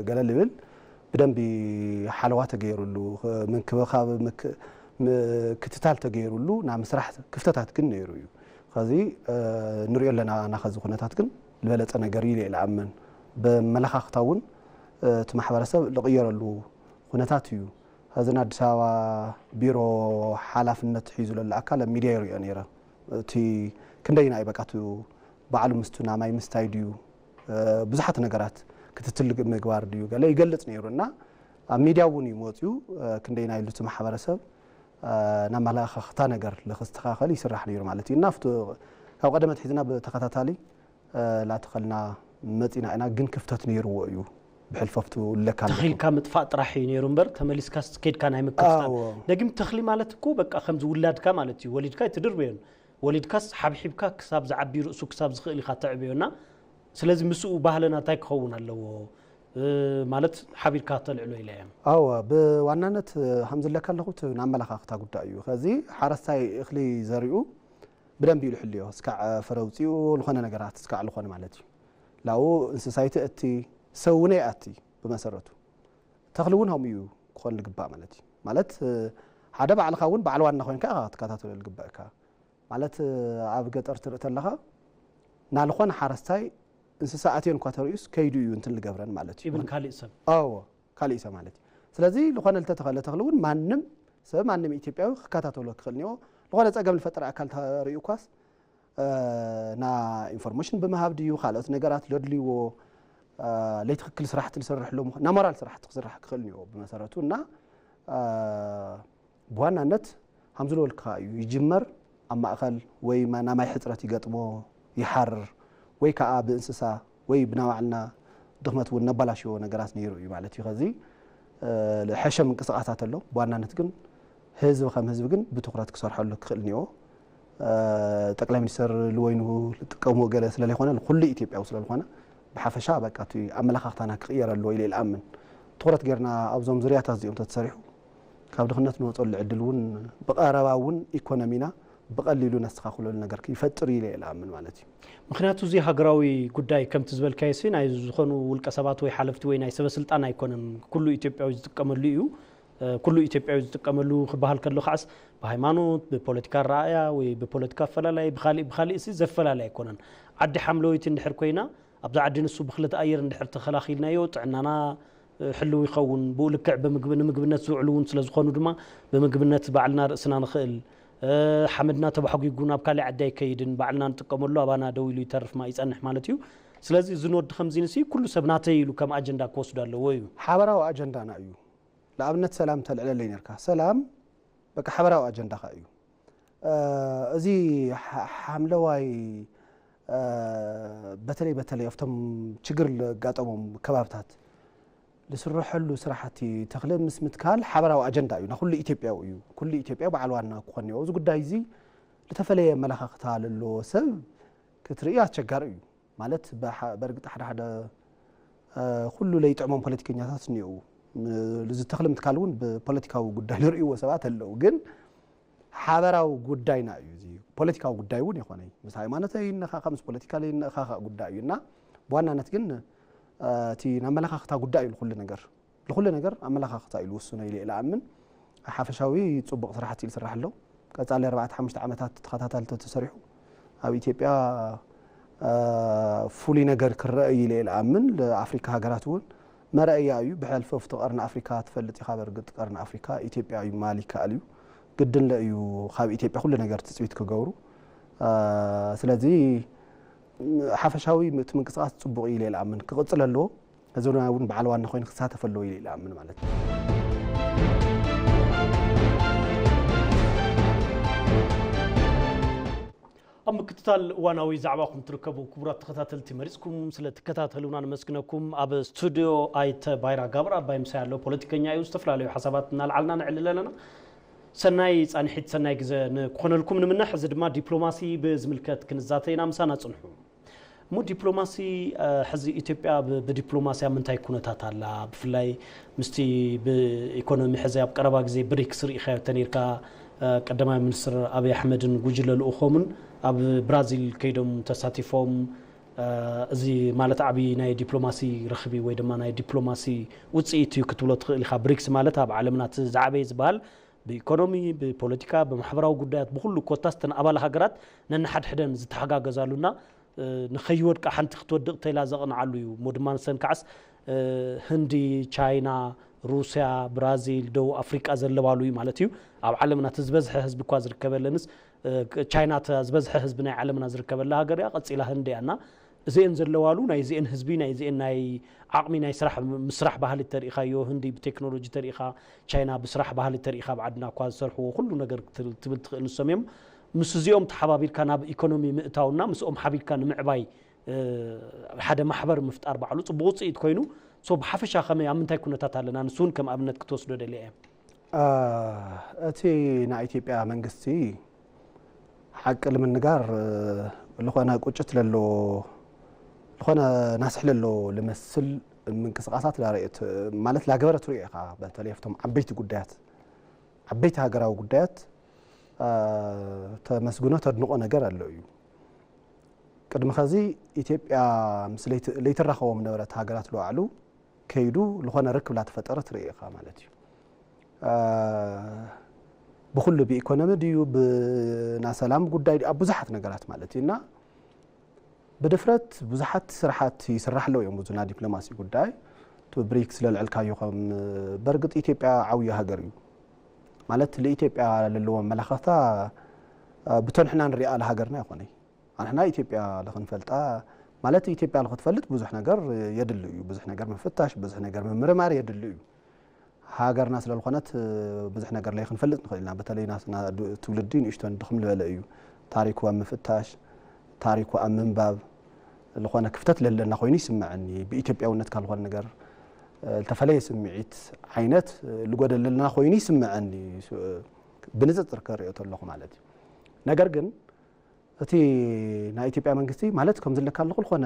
ገለ ዝብል ብደንቢ ሓለዋ ተገይሩሉ ምንክብኻብ ምክትታል ተገይሩሉ ናብ ምስራሕ ክፍተታት ግን ነይሩ እዩ። ከዚ ንሪኦ ኣለና ናኸዚ ኩነታት ግን ዝበለፀ ነገር እዩ ኢለ ይኣምን። ብመለኻኽታ እውን እቲ ማሕበረሰብ ዝቕየረሉ ኩነታት እዩ። ከዚ ንኣዲስ ኣበባ ቢሮ ሓላፍነት ሒዙ ዘሎ ኣካል ኣብ ሚድያ ይሪኦ ነይረ። እቲ ክንደይና እዩ በቃ ባዕሉ ምስቱ ናማይ ምስታይ ድዩ ብዙሓት ነገራት ክትትል ምግባር ድዩ ገለ ይገልፅ ነይሩ እና ኣብ ሚድያ እውን እዩ መፅኡ ክንደይና ኢሉ እቲ ማሕበረሰብ ናብ መለኻኽታ ነገር ለክስተኻኸል ይስራሕ ነይሩ ማለት እዩ እና ካብ ቀደመት ሒዝና ብተኸታታሊ ላተኸልና መፂና ኢና ግን ክፍተት ነይርዎ እዩ ብሕልፈፍቱ ለካ ተኺልካ ምጥፋእ ጥራሕ እዩ ነይሩ እምበር ተመሊስካስ ከድካ ናይ ምክትታል ደግም ተኽሊ ማለት እኮ በቃ ከምዚ ውላድካ ማለት እዩ ወሊድካ ኣይትድርበዮን ወሊድካስ ሓብሒብካ ክሳብ ዝዓቢ ርእሱ ክሳብ ዝኽእል ኢኻ ተዕብዮና ስለዚ ምስኡ ባህልና እንታይ ክኸውን ኣለዎ ማለት ሓቢርካ ተልዕሎ ኢለ እየ ኣወ ብዋናነት ከም ዝለካ ኣለኹ እቲ ናመላኻኽታ ጉዳይ እዩ ከዚ ሓረስታይ እኽሊ ዘሪኡ ብደንብ ኢሉ ሕልዮ እስካዕ ፍረ ውፅኡ ዝኾነ ነገራት እስካዕ ዝኾነ ማለት እዩ ላኡ እንስሳይቲ እቲ ሰውነ ኣቲ ብመሰረቱ ተኽሊ እውን ከምኡ እዩ ክኾን ዝግባእ ማለት እዩ ማለት ሓደ ባዕልኻ እውን ባዕል ዋና ኮይንካ ኢኻ ክትከታተሎ ዝግበእካ ማለት ኣብ ገጠር ትርኢ ተለኻ ናልኾነ ሓረስታይ እንስሳ ኣትየን እኳ ተርእዩስ ከይዱ እዩ እንትን ዝገብረን ማለት እዩ ኢብን ካሊእ ሰብ ኣዎ ካሊእ ሰብ ማለት እዩ ስለዚ ዝኾነ ዝተተኸለ ተኽሊ እውን ማንም ሰብ ማንም ኢትዮጵያዊ ክከታተሎ ክኽእል እኒኦ ዝኾነ ፀገም ዝፈጠረ ኣካል ተርእዩ እኳስ ና ኢንፎርሜሽን ብምሃብ ድዩ ካልኦት ነገራት ለድልይዎ ለይትክክል ስራሕቲ ዝሰርሕ ኣሎ ና ሞራል ስራሕቲ ክስራሕ ክኽእል እኒኦ ብመሰረቱ እና ብዋናነት ሃምዝለወልካ እዩ ይጅመር ኣብ ማእኸል ወይ ና ማይ ሕፅረት ይገጥሞ ይሓርር ወይ ከዓ ብእንስሳ ወይ ብናባዕልና ድኽመት እውን ነባላሽዎ ነገራት ነይሩ እዩ ማለት እዩ ከዚ ሕሸ ምንቅስቃሳት ኣሎ ብዋናነት ግን ህዝቢ ከም ህዝቢ ግን ብትኩረት ክሰርሐሉ ክኽእል እኒኦ ጠቅላይ ሚኒስትር ልወይኑ ዝጥቀምዎ ገለ ስለለይኮነ ንኩሉ ኢትዮጵያዊ ስለዝኾነ ብሓፈሻ በቃ እቲ ኣመለኻኽታና ክቕየር ኣለዎ ኢለ ይልኣምን ትኩረት ጌርና ኣብዞም ዙርያታት እዚኦም ተተሰሪሑ ካብ ድኽነት ንወፀሉ ዕድል እውን ብቐረባ እውን ኢኮኖሚና ብቐሊሉ ነስተኻኽለሉ ነገር ይፈጥር ኢለ ይልኣምን ማለት እዩ ምክንያቱ እዚ ሃገራዊ ጉዳይ ከምቲ ዝበልካዮ ሲ ናይ ዝኾኑ ውልቀ ሰባት ወይ ሓለፍቲ ወይ ናይ ሰበ ስልጣን ኣይኮነን ኩሉ ኢትዮጵያዊ ዝጥቀመሉ እዩ ኩሉ ኢትዮጵያዊ ዝጥቀመሉ ክበሃል ከሎ ከዓስ ብሃይማኖት ብፖለቲካ ኣረኣእያ ወይ ብፖለቲካ ኣፈላላይ ብካሊእ ብካሊእ ሲ ዘፈላላይ ኣይኮነን ዓዲ ሓምለወይቲ እንድሕር ኮይና ኣብዛ ዓዲ ንሱ ብክለት ኣየር እንድሕር ተኸላኺልናዮ ጥዕናና ሕልው ይኸውን ብኡ ልክዕ ብምግቢ ንምግብነት ዝውዕሉ እውን ስለ ዝኾኑ ድማ ብምግብነት ባዕልና ርእስና ንኽእል ሓመድና ተባሕጒጉ ናብ ካሊእ ዓዲ ኣይከይድን ባዕልና ንጥቀመሉ ኣባና ደው ኢሉ ይተርፍ ማ ይጸንሕ ማለት እዩ ስለዚ እዚ ንወዲ ከምዚ ንሲ ኩሉ ሰብ ናተይ ኢሉ ከም ኣጀንዳ ክወስዶ ኣለዎ እዩ ሓበራዊ ኣጀንዳና እዩ ንኣብነት ሰላም ተልዕለለይ ነርካ ሰላም በቃ ሓበራዊ ኣጀንዳኻ እዩ እዚ ሓምለዋይ በተለይ በተለይ ኣብቶም ችግር ለጋጠሞም ከባብታት ዝስረሐሉ ስራሕቲ ተኽለ ምስ ምትካል ሓበራዊ ኣጀንዳ እዩ ንኩሉ ኢትዮጵያዊ እዩ ኩሉ ኢትዮጵያ በዓል ዋና ክኾን እኒኦ እዚ ጉዳይ እዚ ዝተፈለየ ኣመለኻኽታ ለለዎ ሰብ ክትርኢ ኣስቸጋሪ እዩ ማለት በእርግጥ ሓደ ሓደ ኩሉ ለይጥዕሞም ፖለቲከኛታት እኒኡ እዚ ተኽሊ ምትካል እውን ብፖለቲካዊ ጉዳይ ንርእይዎ ሰባት ኣለዉ ግን ሓበራዊ ጉዳይና እዩ እዚ ፖለቲካዊ ጉዳይ እውን ይኾነ ምስ ሃይማኖት ይነኻኸ ምስ ፖለቲካ ይነኻኸ ጉዳይ እዩ እና ብዋናነት ግን እቲ ናመለኻኽታ ጉዳይ እዩ ንኩሉ ነገር ንኩሉ ነገር ኣመለኻኽታ እዩ ዝውስኖ ኢለ ኢለ ኣምን ሓፈሻዊ ፅቡቕ ስራሕቲ ዝስራሕ ኣሎ ቀፃሊ ኣርባዕተ ሓሙሽተ ዓመታት ተኸታታሊ ተተሰሪሑ ኣብ ኢትዮጵያ ፍሉይ ነገር ክረአ እዩ ኢለ እየ ዝኣምን። ለኣፍሪካ ሃገራት እውን መረእያ እዩ። ብሕልፊ ፍቲ ቀርኒ ኣፍሪካ ትፈልጥ ኢኻ። በርግጥ ቀርኒ ኣፍሪካ ኢትዮጵያ እዩ ማል ይከኣል እዩ። ግድን ለ እዩ ካብ ኢትዮጵያ ኩሉ ነገር ትፅቢት ክገብሩ። ስለዚ ሓፈሻዊ እቲ ምንቅስቃስ ፅቡቕ እዩ ኢለ እየ ዝኣምን። ክቕፅል ኣለዎ። እዚ እውን በዓል ዋና ኮይኑ ክሳተፍ ኣለዎ ኢለ እየ ዝኣምን ማለት እዩ። ኣብ ምክትታል እዋናዊ ዛዕባኹም ትርከቡ ክቡራት ተኸታተልቲ፣ መሪፅኩም ስለ ትከታተሉና ንመስግነኩም። ኣብ ስቱድዮ ኣይተ ባይራ ጋብር ኣባይ ምሳይ ኣሎ፣ ፖለቲከኛ እዩ። ዝተፈላለዩ ሓሳባት እናልዓልና ንዕልል ኣለና። ሰናይ ፃንሒት፣ ሰናይ ግዘ ንክኾነልኩም ንምነ። ሕዚ ድማ ዲፕሎማሲ ብዝምልከት ክንዛተ ኢና፣ ምሳና ፅንሑ። እሞ ዲፕሎማሲ፣ ሕዚ ኢትዮጵያ ብዲፕሎማሲ ኣብ ምንታይ ኩነታት ኣላ? ብፍላይ ምስቲ ብኢኮኖሚ ሕዚ ኣብ ቀረባ ግዜ ብሪክስ ርኢኻዮ ተነይርካ፣ ቀዳማይ ሚኒስትር ኣብይ ኣሕመድን ጉጅለ ልኡኾምን ኣብ ብራዚል ከይዶም ተሳቲፎም። እዚ ማለት ዓብዪ ናይ ዲፕሎማሲ ረኽቢ ወይ ድማ ናይ ዲፕሎማሲ ውፅኢት እዩ ክትብሎ ትኽእል ኢኻ። ብሪክስ ማለት ኣብ ዓለምና እቲ ዝዓበየ ዝበሃል ብኢኮኖሚ፣ ብፖለቲካ፣ ብማሕበራዊ ጉዳያት፣ ብኩሉ ኮታስ እተን ኣባል ሃገራት ነንሓድሕደን ዝተሓጋገዛሉና ንኸይወድቃ ሓንቲ ክትወድቕ ተላ ዘቕንዓሉ እዩ። እሞ ድማ ንሰን ከዓስ ህንዲ፣ ቻይና፣ ሩስያ፣ ብራዚል፣ ደቡብ ኣፍሪቃ ዘለዋሉ እዩ ማለት እዩ። ኣብ ዓለምና እቲ ዝበዝሐ ህዝቢ እኳ ዝርከበለንስ ቻይና እታ ዝበዝሐ ህዝቢ ናይ ዓለምና ዝርከበላ ሃገር እያ። ቀፂላ ህንዲ እያ። እና እዚአን ዘለዋሉ ናይ እዚአን ህዝቢ ናይ እዚአን ናይ ዓቕሚ ናይ ስራሕ ምስራሕ ባህሊ ተሪኢኻዮ፣ ህንዲ ብቴክኖሎጂ ተሪኢኻ፣ ቻይና ብስራሕ ባህሊ ተሪኢኻ፣ ኣብ ዓድና እኳ ዝሰርሕዎ ኩሉ ነገር ትብል ትኽእል ንሶም እዮም። ምስ እዚኦም ተሓባቢርካ ናብ ኢኮኖሚ ምእታውና ምስኦም ሓቢርካ ንምዕባይ ሓደ ማሕበር ምፍጣር ባዕሉ ፅቡቅ ውፅኢት ኮይኑ። ሶ ብሓፈሻ ከመይ ኣብ ምንታይ ኩነታት ኣለና ንሱ እውን ከም ኣብነት ክትወስዶ ደልየ እየ። እቲ ናይ ኢትዮጵያ መንግስቲ ሓቂ ንምንጋር ዝኾነ ቁጭት ለሎ ዝኾነ ናስሕ ለሎ ልመስል ምንቅስቃሳት ላረእት ማለት ላገበረ ትሪኦ ኢኻ። በተለይ ኣብቶም ዓበይቲ ጉዳያት ዓበይቲ ሃገራዊ ጉዳያት ተመስግኖ ተድንቆ ነገር ኣሎ እዩ። ቅድሚ ኸዚ ኢትዮጵያ ምስ ለይትራኸቦም ነበረት ሃገራት ለባዕሉ ከይዱ ዝኾነ ርክብ ላተፈጠረ ትርኢ ኢኻ ማለት እዩ። ብኩሉ ብኢኮኖሚ ድዩ ብናሰላም ጉዳይ ኣብ ብዙሓት ነገራት ማለት እዩ እና ብድፍረት ብዙሓት ስራሓት ይስራሕ ኣለዉ እዮም ብዙ ናይ ዲፕሎማሲ ጉዳይ። እቲ ብሪክስ ለልዕልካዮ ከም በርግጥ ኢትዮጵያ ዓብዪ ሃገር እዩ ማለት ለኢትዮጵያ ለለዎ መላኸታ ብተንሕና ንሪኣ ለሃገርና ይኾነ ኣንሕና ኢትዮጵያ ለኽንፈልጣ ማለት ኢትዮጵያ ለኽትፈልጥ ብዙሕ ነገር የድል እዩ። ብዙሕ ነገር ምፍታሽ፣ ብዙሕ ነገር ምምርማር የድል እዩ። ሃገርና ስለ ዝኾነት ብዙሕ ነገር ለይክንፈልጥ ንኽእል ኢና። በተለይ ናትና ትውልዲ ንእሽቶን ድኽም ዝበለ እዩ። ታሪኩ ኣብ ምፍታሽ፣ ታሪኩ ኣብ ምንባብ ዝኾነ ክፍተት ለለና ኮይኑ ይስምዐኒ። ብኢትዮጵያውነት ካልኾነ ነገር ዝተፈለየ ስምዒት ዓይነት ልጎደለና ኮይኑ ይስምዐኒ። ብንፅፅር ክሪኦ ተለኹ ማለት እዩ። ነገር ግን እቲ ናይ ኢትዮጵያ መንግስቲ ማለት ከም ዝለካ ኣለኹ ዝኾነ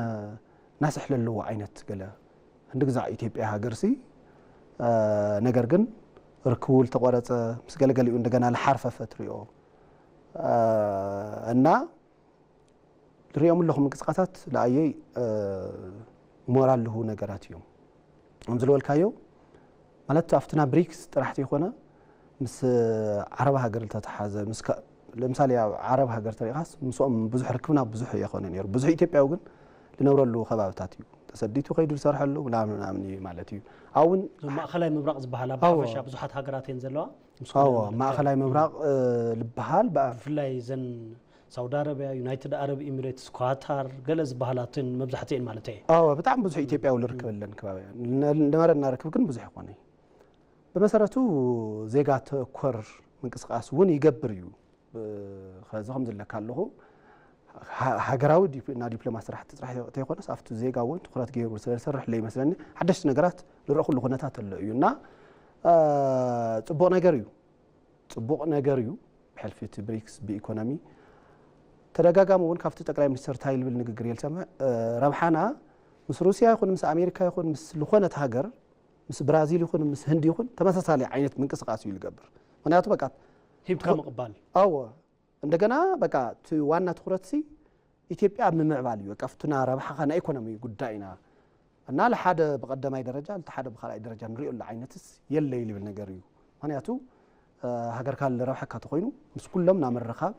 ናስሕ ለለዎ ዓይነት ገለ ህንዲ ግዛዕ ኢትዮጵያ ሃገርሲ ነገር ግን ርክቡ ዝተቆረፀ ምስ ገለገሊኡ እንደገና ልሓርፈፈ ትሪኦ እና ዝሪኦም ኣለኹ ምንቅስቃሳት ለኣየይ ሞራል ልሁ ነገራት እዮም። ከም ዝበልካዮ ማለት ኣብቲ ናብ ብሪክስ ጥራሕ ዘይኮነ ምስ ዓረብ ሃገር ዝተተሓዘ ምስ ለምሳሌ ኣብ ዓረብ ሃገር ተሪኢኻስ ምስኦም ብዙሕ ርክብና ብዙሕ የኾነ ነይሩ። ብዙሕ ኢትዮጵያዊ ግን ዝነብረሉ ከባብታት እዩ ተሰዲቱ ከይዱ ዝሰርሐሉ ምናምን ምናምን እዩ ማለት እዩ። ኣብን ማእኸላይ ምብራቕ ዝበሃል ኣብ ሓፈሻ ብዙሓት ሃገራት እየን ዘለዋ። ማእኸላይ ምብራቕ ልበሃል ብፍላይ ዘን ሳውዲ ኣረቢያ፣ ዩናይትድ ኣረብ ኢሚሬትስ፣ ኳታር ገለ ዝበሃላትን መብዛሕትኤን ማለት እየ። ብጣዕሚ ብዙሕ ኢትዮጵያዊ ልርከበለን ከባቢ እያ። ንነበረና ርክብ ግን ብዙሕ ይኾነ። ብመሰረቱ ዜጋ ተኮር ምንቅስቃስ እውን ይገብር እዩ። ከዚ ከም ዝለካ ኣለኹ ሃገራዊ እና ዲፕሎማሲ ስራሕቲ ጥራሕ ተይኮነስ ኣብቲ ዜጋ እውን ትኩረት ገይሩ ስለዝሰርሕ ለይመስለኒ ሓደሽቲ ነገራት ንረእኩሉ ኩነታት ኣሎ እዩ እና ፅቡቕ ነገር እዩ። ፅቡቕ ነገር እዩ። ብሕልፊ እቲ ብሪክስ ብኢኮኖሚ ተደጋጋሚ እውን ካብቲ ጠቅላይ ሚኒስትር እንታይ ልብል ንግግር የልሰምዕ ረብሓና ምስ ሩስያ ይኹን ምስ ኣሜሪካ ይኹን ምስ ዝኾነት ሃገር ምስ ብራዚል ይኹን ምስ ህንዲ ይኹን ተመሳሳሊ ዓይነት ምንቅስቃስ እዩ ዝገብር። ምክንያቱ በቃ ሂብካ ምቕባል ኣዎ እንደገና በቃ እቲ ዋና ትኩረት ሲ ኢትዮጵያ ኣብ ምምዕባል እዩ። በቃ ፍቱና ረብሓኻ ናይ ኢኮኖሚ ጉዳይ ኢና እና ለሓደ ብቀዳማይ ደረጃ እቲ ሓደ ብካልኣይ ደረጃ ንሪኦ ኣሎ ዓይነትስ የለይ ልብል ነገር እዩ። ምክንያቱ ሃገርካ ለረብሓካ ተኮይኑ ምስ ኩሎም ናብ ምርኻብ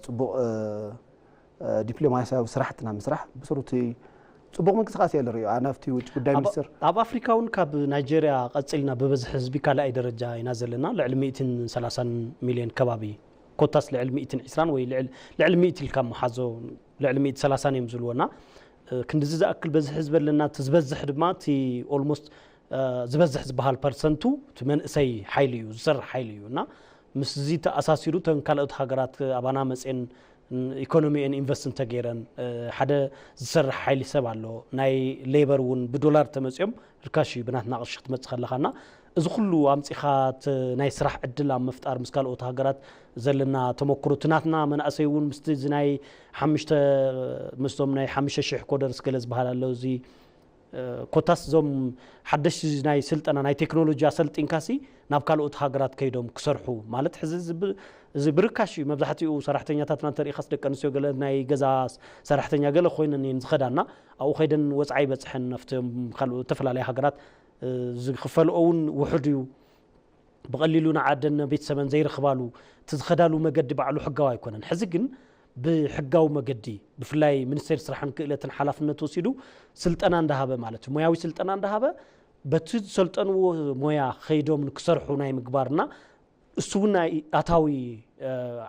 ፅቡቕ ዲፕሎማሲያዊ ስራሕትና ምስራሕ ብስሩ እቲ ፅቡቕ ምንቅስቃስ እየ ዝሪኦ ኣነ ኣብቲ ውጭ ጉዳይ ሚኒስትር። ኣብ ኣፍሪካ እውን ካብ ናይጀርያ ቀፂልና ብበዝሒ ህዝቢ ካልኣይ ደረጃ ኢና ዘለና። ልዕሊ ሚእትን ሰላሳን ሚልዮን ከባቢ፣ ኮታስ ልዕሊ ሚእትን ዕስራን ወይ ልዕሊ ሚእቲ ኢልካ መሓዞ፣ ልዕሊ ሚእቲ ሰላሳን እዮም ዝብልዎ። እና ክንድዚ ዝኣክል በዝሒ ህዝቢ ኣለና። እቲ ዝበዝሕ ድማ እቲ ኦልሞስት ዝበዝሕ ዝበሃል ፐርሰንቱ እቲ መንእሰይ ሓይሊ እዩ፣ ዝሰርሕ ሓይሊ እዩ። እና ምስዚ ተኣሳሲሩ እተን ካልኦት ሃገራት ኣባና መፅየን ኢኮኖሚኤን ኢንቨስት እንተገይረን ሓደ ዝሰርሕ ሓይሊ ሰብ ኣሎ። ናይ ሌበር እውን ብዶላር ተመፅኦም ርካሽ እዩ ብናትና ቅርሺ ክትመፅእ ከለኻ። እና እዚ ኩሉ ኣምፂኻ ናይ ስራሕ ዕድል ኣብ ምፍጣር ምስ ካልኦት ሃገራት ዘለና ተመክሮ፣ እቲ ናትና መናእሰይ እውን ምስቲ እዚ ናይ ሓምሽተ ምስቶም ናይ ሓምሽተ ሽሕ ኮደርስ ገለ ዝበሃል ኣሎ፣ እዚ ኮታስ እዞም ሓደሽቲ ናይ ስልጠና ናይ ቴክኖሎጂ ኣሰልጢንካሲ ናብ ካልኦት ሃገራት ከይዶም ክሰርሑ ማለት ሕዚ እዚ ብርካሽ እዩ። መብዛሕትኡ ሰራሕተኛታትና እንተሪኢኻስ ደቂ ኣንስትዮ ገለ ናይ ገዛ ሰራሕተኛ ገለ ኮይነን እየን ዝኸዳና። ኣብኡ ከይደን ወፃኢ ይበፅሐን ኣብቶም ካልኦት ዝተፈላለዩ ሃገራት ዝኽፈልኦ እውን ውሑድ እዩ። ብቐሊሉ ንዓደን ቤተሰበን ዘይረኽባሉ እቲ ዝኸዳሉ መገዲ ባዕሉ ሕጋዊ ኣይኮነን። ሕዚ ግን ብሕጋዊ መገዲ ብፍላይ ሚኒስቴር ስራሕን ክእለትን ሓላፍነት ወሲዱ ስልጠና እንዳሃበ ማለት እዩ፣ ሞያዊ ስልጠና እንዳሃበ በቲ ዝሰልጠንዎ ሞያ ከይዶም ንክሰርሑ ናይ ምግባርና እሱ እውን ናይ ኣታዊ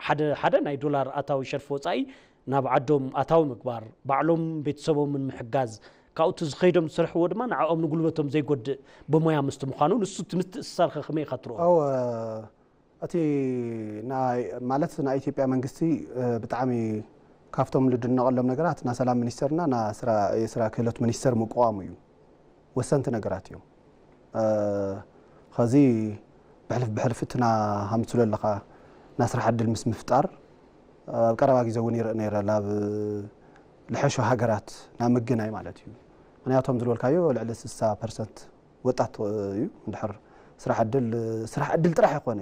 ሓደ ሓደ ናይ ዶላር ኣታዊ ሸርፊ ወፃኢ ናብ ዓዶም ኣታዊ ምግባር፣ ባዕሎም ቤተሰቦምን ምሕጋዝ፣ ካብኡ እቲ ዝኸይዶም ዝሰርሕዎ ድማ ንዕኦም ንጉልበቶም ዘይጎድእ ብሞያ ምስቲ ምዃኑ ንሱ እቲ ምትእስሳር ከ ከመይ ኢኻ ትርኦ? እቲ ማለት ናይ ኢትዮጵያ መንግስቲ ብጣዕሚ ካብቶም ልድነቐሎም ነገራት ና ሰላም ሚኒስተርና ና የስራ ክህሎት ሚኒስተር ምቋሙ እዩ። ወሰንቲ ነገራት እዮም። ከዚ ብሕልፍ ብሕልፍ እትና ሃምትሎ ኣለኻ ና ስራሕ ዕድል ምስ ምፍጣር ኣብ ቀረባ ግዜ እውን ይርእ ነይረ ናብ ልሐሾ ሃገራት ናብ ምግናይ ማለት እዩ። ምክንያቶም ዝልበልካዮ ልዕሊ ስሳ ፐርሰንት ወጣት እዩ። እንድሕር ስራሕ ዕድል ስራሕ ዕድል ጥራሕ ይኮነ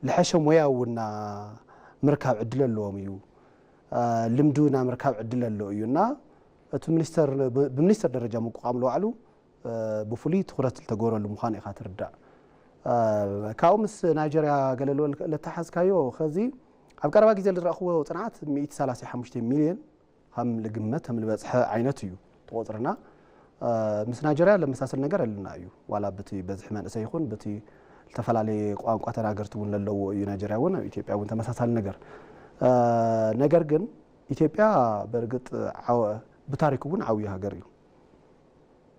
ልሐሸ ሞያ እውን ና ምርካብ ዕድል ኣለዎም እዩ። ልምዲ ና ምርካብ ዕድል ኣሎ እዩ እና እቲ ሚኒስተር ብሚኒስተር ደረጃ ምቋቋም ለባዕሉ ብፍሉይ ትኩረት ዝተገብረሉ ምዃኑ ኢኻ ትርዳእ። ካብኡ ምስ ናይጀርያ ገለ ልበል ለተሓዝካዮ ከዚ ኣብ ቀረባ ግዜ ዝረእኽዎ ፅንዓት ሚእቲ ሰላሳ ሓሙሽተ ሚልዮን ከም ልግመት ከም ዝበፅሐ ዓይነት እዩ ተቆፅርና። ምስ ናይጀርያ ለመሳሰል ነገር ኣለና እዩ ዋላ ብቲ በዝሒ መንእሰይ ይኹን ብቲ ዝተፈላለየ ቋንቋ ተናገርቲ እውን ለለዎ እዩ ናይጀርያ እውን ኣብ ኢትዮጵያ እውን ተመሳሳሊ ነገር። ነገር ግን ኢትዮጵያ በእርግጥ ብታሪክ እውን ዓብዪ ሃገር እዩ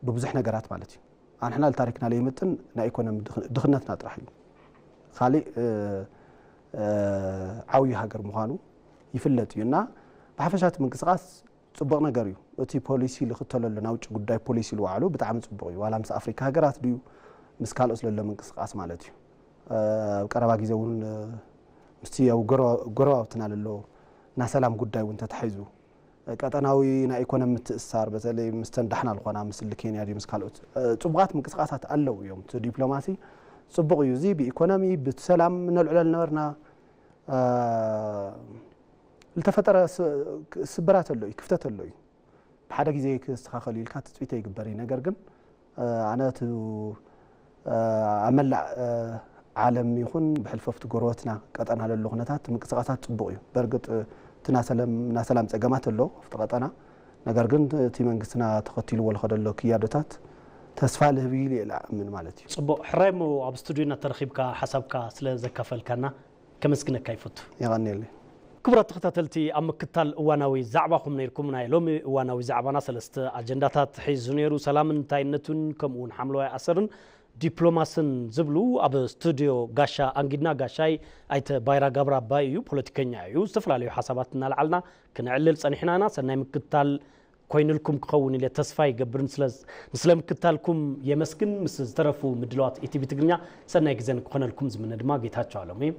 ብብዙሕ ነገራት ማለት እዩ። ኣንሕና ታሪክና ለይምጥን ናይ ኢኮኖሚ ድኽነትና ጥራሕ እዩ። ካሊእ ዓብዪ ሃገር ምዃኑ ይፍለጥ እዩ እና ብሓፈሻ እቲ ምንቅስቃስ ፅቡቕ ነገር እዩ። እቲ ፖሊሲ ልኽተሎ ኣሎ ናይ ውጭ ጉዳይ ፖሊሲ ልባዕሉ ብጣዕሚ ፅቡቕ እዩ። ዋላ ምስ ኣፍሪካ ሃገራት ድዩ ምስ ካልኦት ለሎ ምንቅስቃስ ማለት እዩ። ኣብ ቀረባ ግዜ እውን ምስቲ ኣብ ጎረባብትና ለሎ ናይ ሰላም ጉዳይ እውን ተታሒዙ ቀጠናዊ ናይ ኢኮኖሚ ምትእስሳር በተለይ ምስተን ዳሕና ዝኾና ምስሊ ኬንያ ድዩ ምስ ካልኦት ፅቡቓት ምንቅስቃሳት ኣለዉ እዮም። እቲ ዲፕሎማሲ ፅቡቕ እዩ። እዚ ብኢኮኖሚ ብሰላም ነልዕሎ ዝነበርና ዝተፈጠረ ስብራት ኣሎ እዩ፣ ክፍተት ኣሎ እዩ። ብሓደ ግዜ ክስተኻኸል ኢልካ ትፅቢት ኣይግበር እዩ። ነገር ግን ኣነ እቲ ኣብ መላእ ዓለም ይኹን ብሕልፈፍቲ ጎረበትና ቀጠና ለሎ ኩነታት ምንቅስቃሳት ፅቡቕ እዩ። በእርግጥ እቲ ናሰላም ፀገማት ኣሎ ኣብቲ ቀጠና። ነገር ግን እቲ መንግስትና ተኸቲልዎ ዝኸደሎ ክያዶታት ተስፋ ልህብ ኢሉ እየ ልኣምን ማለት እዩ። ፅቡቕ ሕራይ እሞ ኣብ ስቱድዮና ተረኺብካ ሓሳብካ ስለ ዘካፈልካና ከመስግነካ ይፈቱ። የቐንየለይ። ክቡራት ተኸታተልቲ ኣብ ምክታል እዋናዊ ዛዕባኹም ነይርኩም። ናይ ሎሚ እዋናዊ ዛዕባና ሰለስተ ኣጀንዳታት ሒዙ ነይሩ። ሰላምን እንታይነቱን ከምኡ እውን ሓምለዋይ ኣሰርን ዲፕሎማስን ዝብሉ ኣብ ስቱድዮ ጋሻ ኣንጊድና። ጋሻይ ኣይተ ባይራ ገብረ ኣባይ እዩ፣ ፖለቲከኛ እዩ። ዝተፈላለዩ ሓሳባት እናልዓልና ክነዕልል ጸኒሕና ኢና። ሰናይ ምክታል ኮይኑልኩም ክኸውን ኢለ ተስፋ ይገብር። ንስለ ምክታልኩም የመስግን። ምስ ዝተረፉ ምድላዋት ኢቲቪ ትግርኛ ሰናይ ግዘ ንክኾነልኩም ዝምነ ድማ ጌታቸው ኣለሙ እዩ።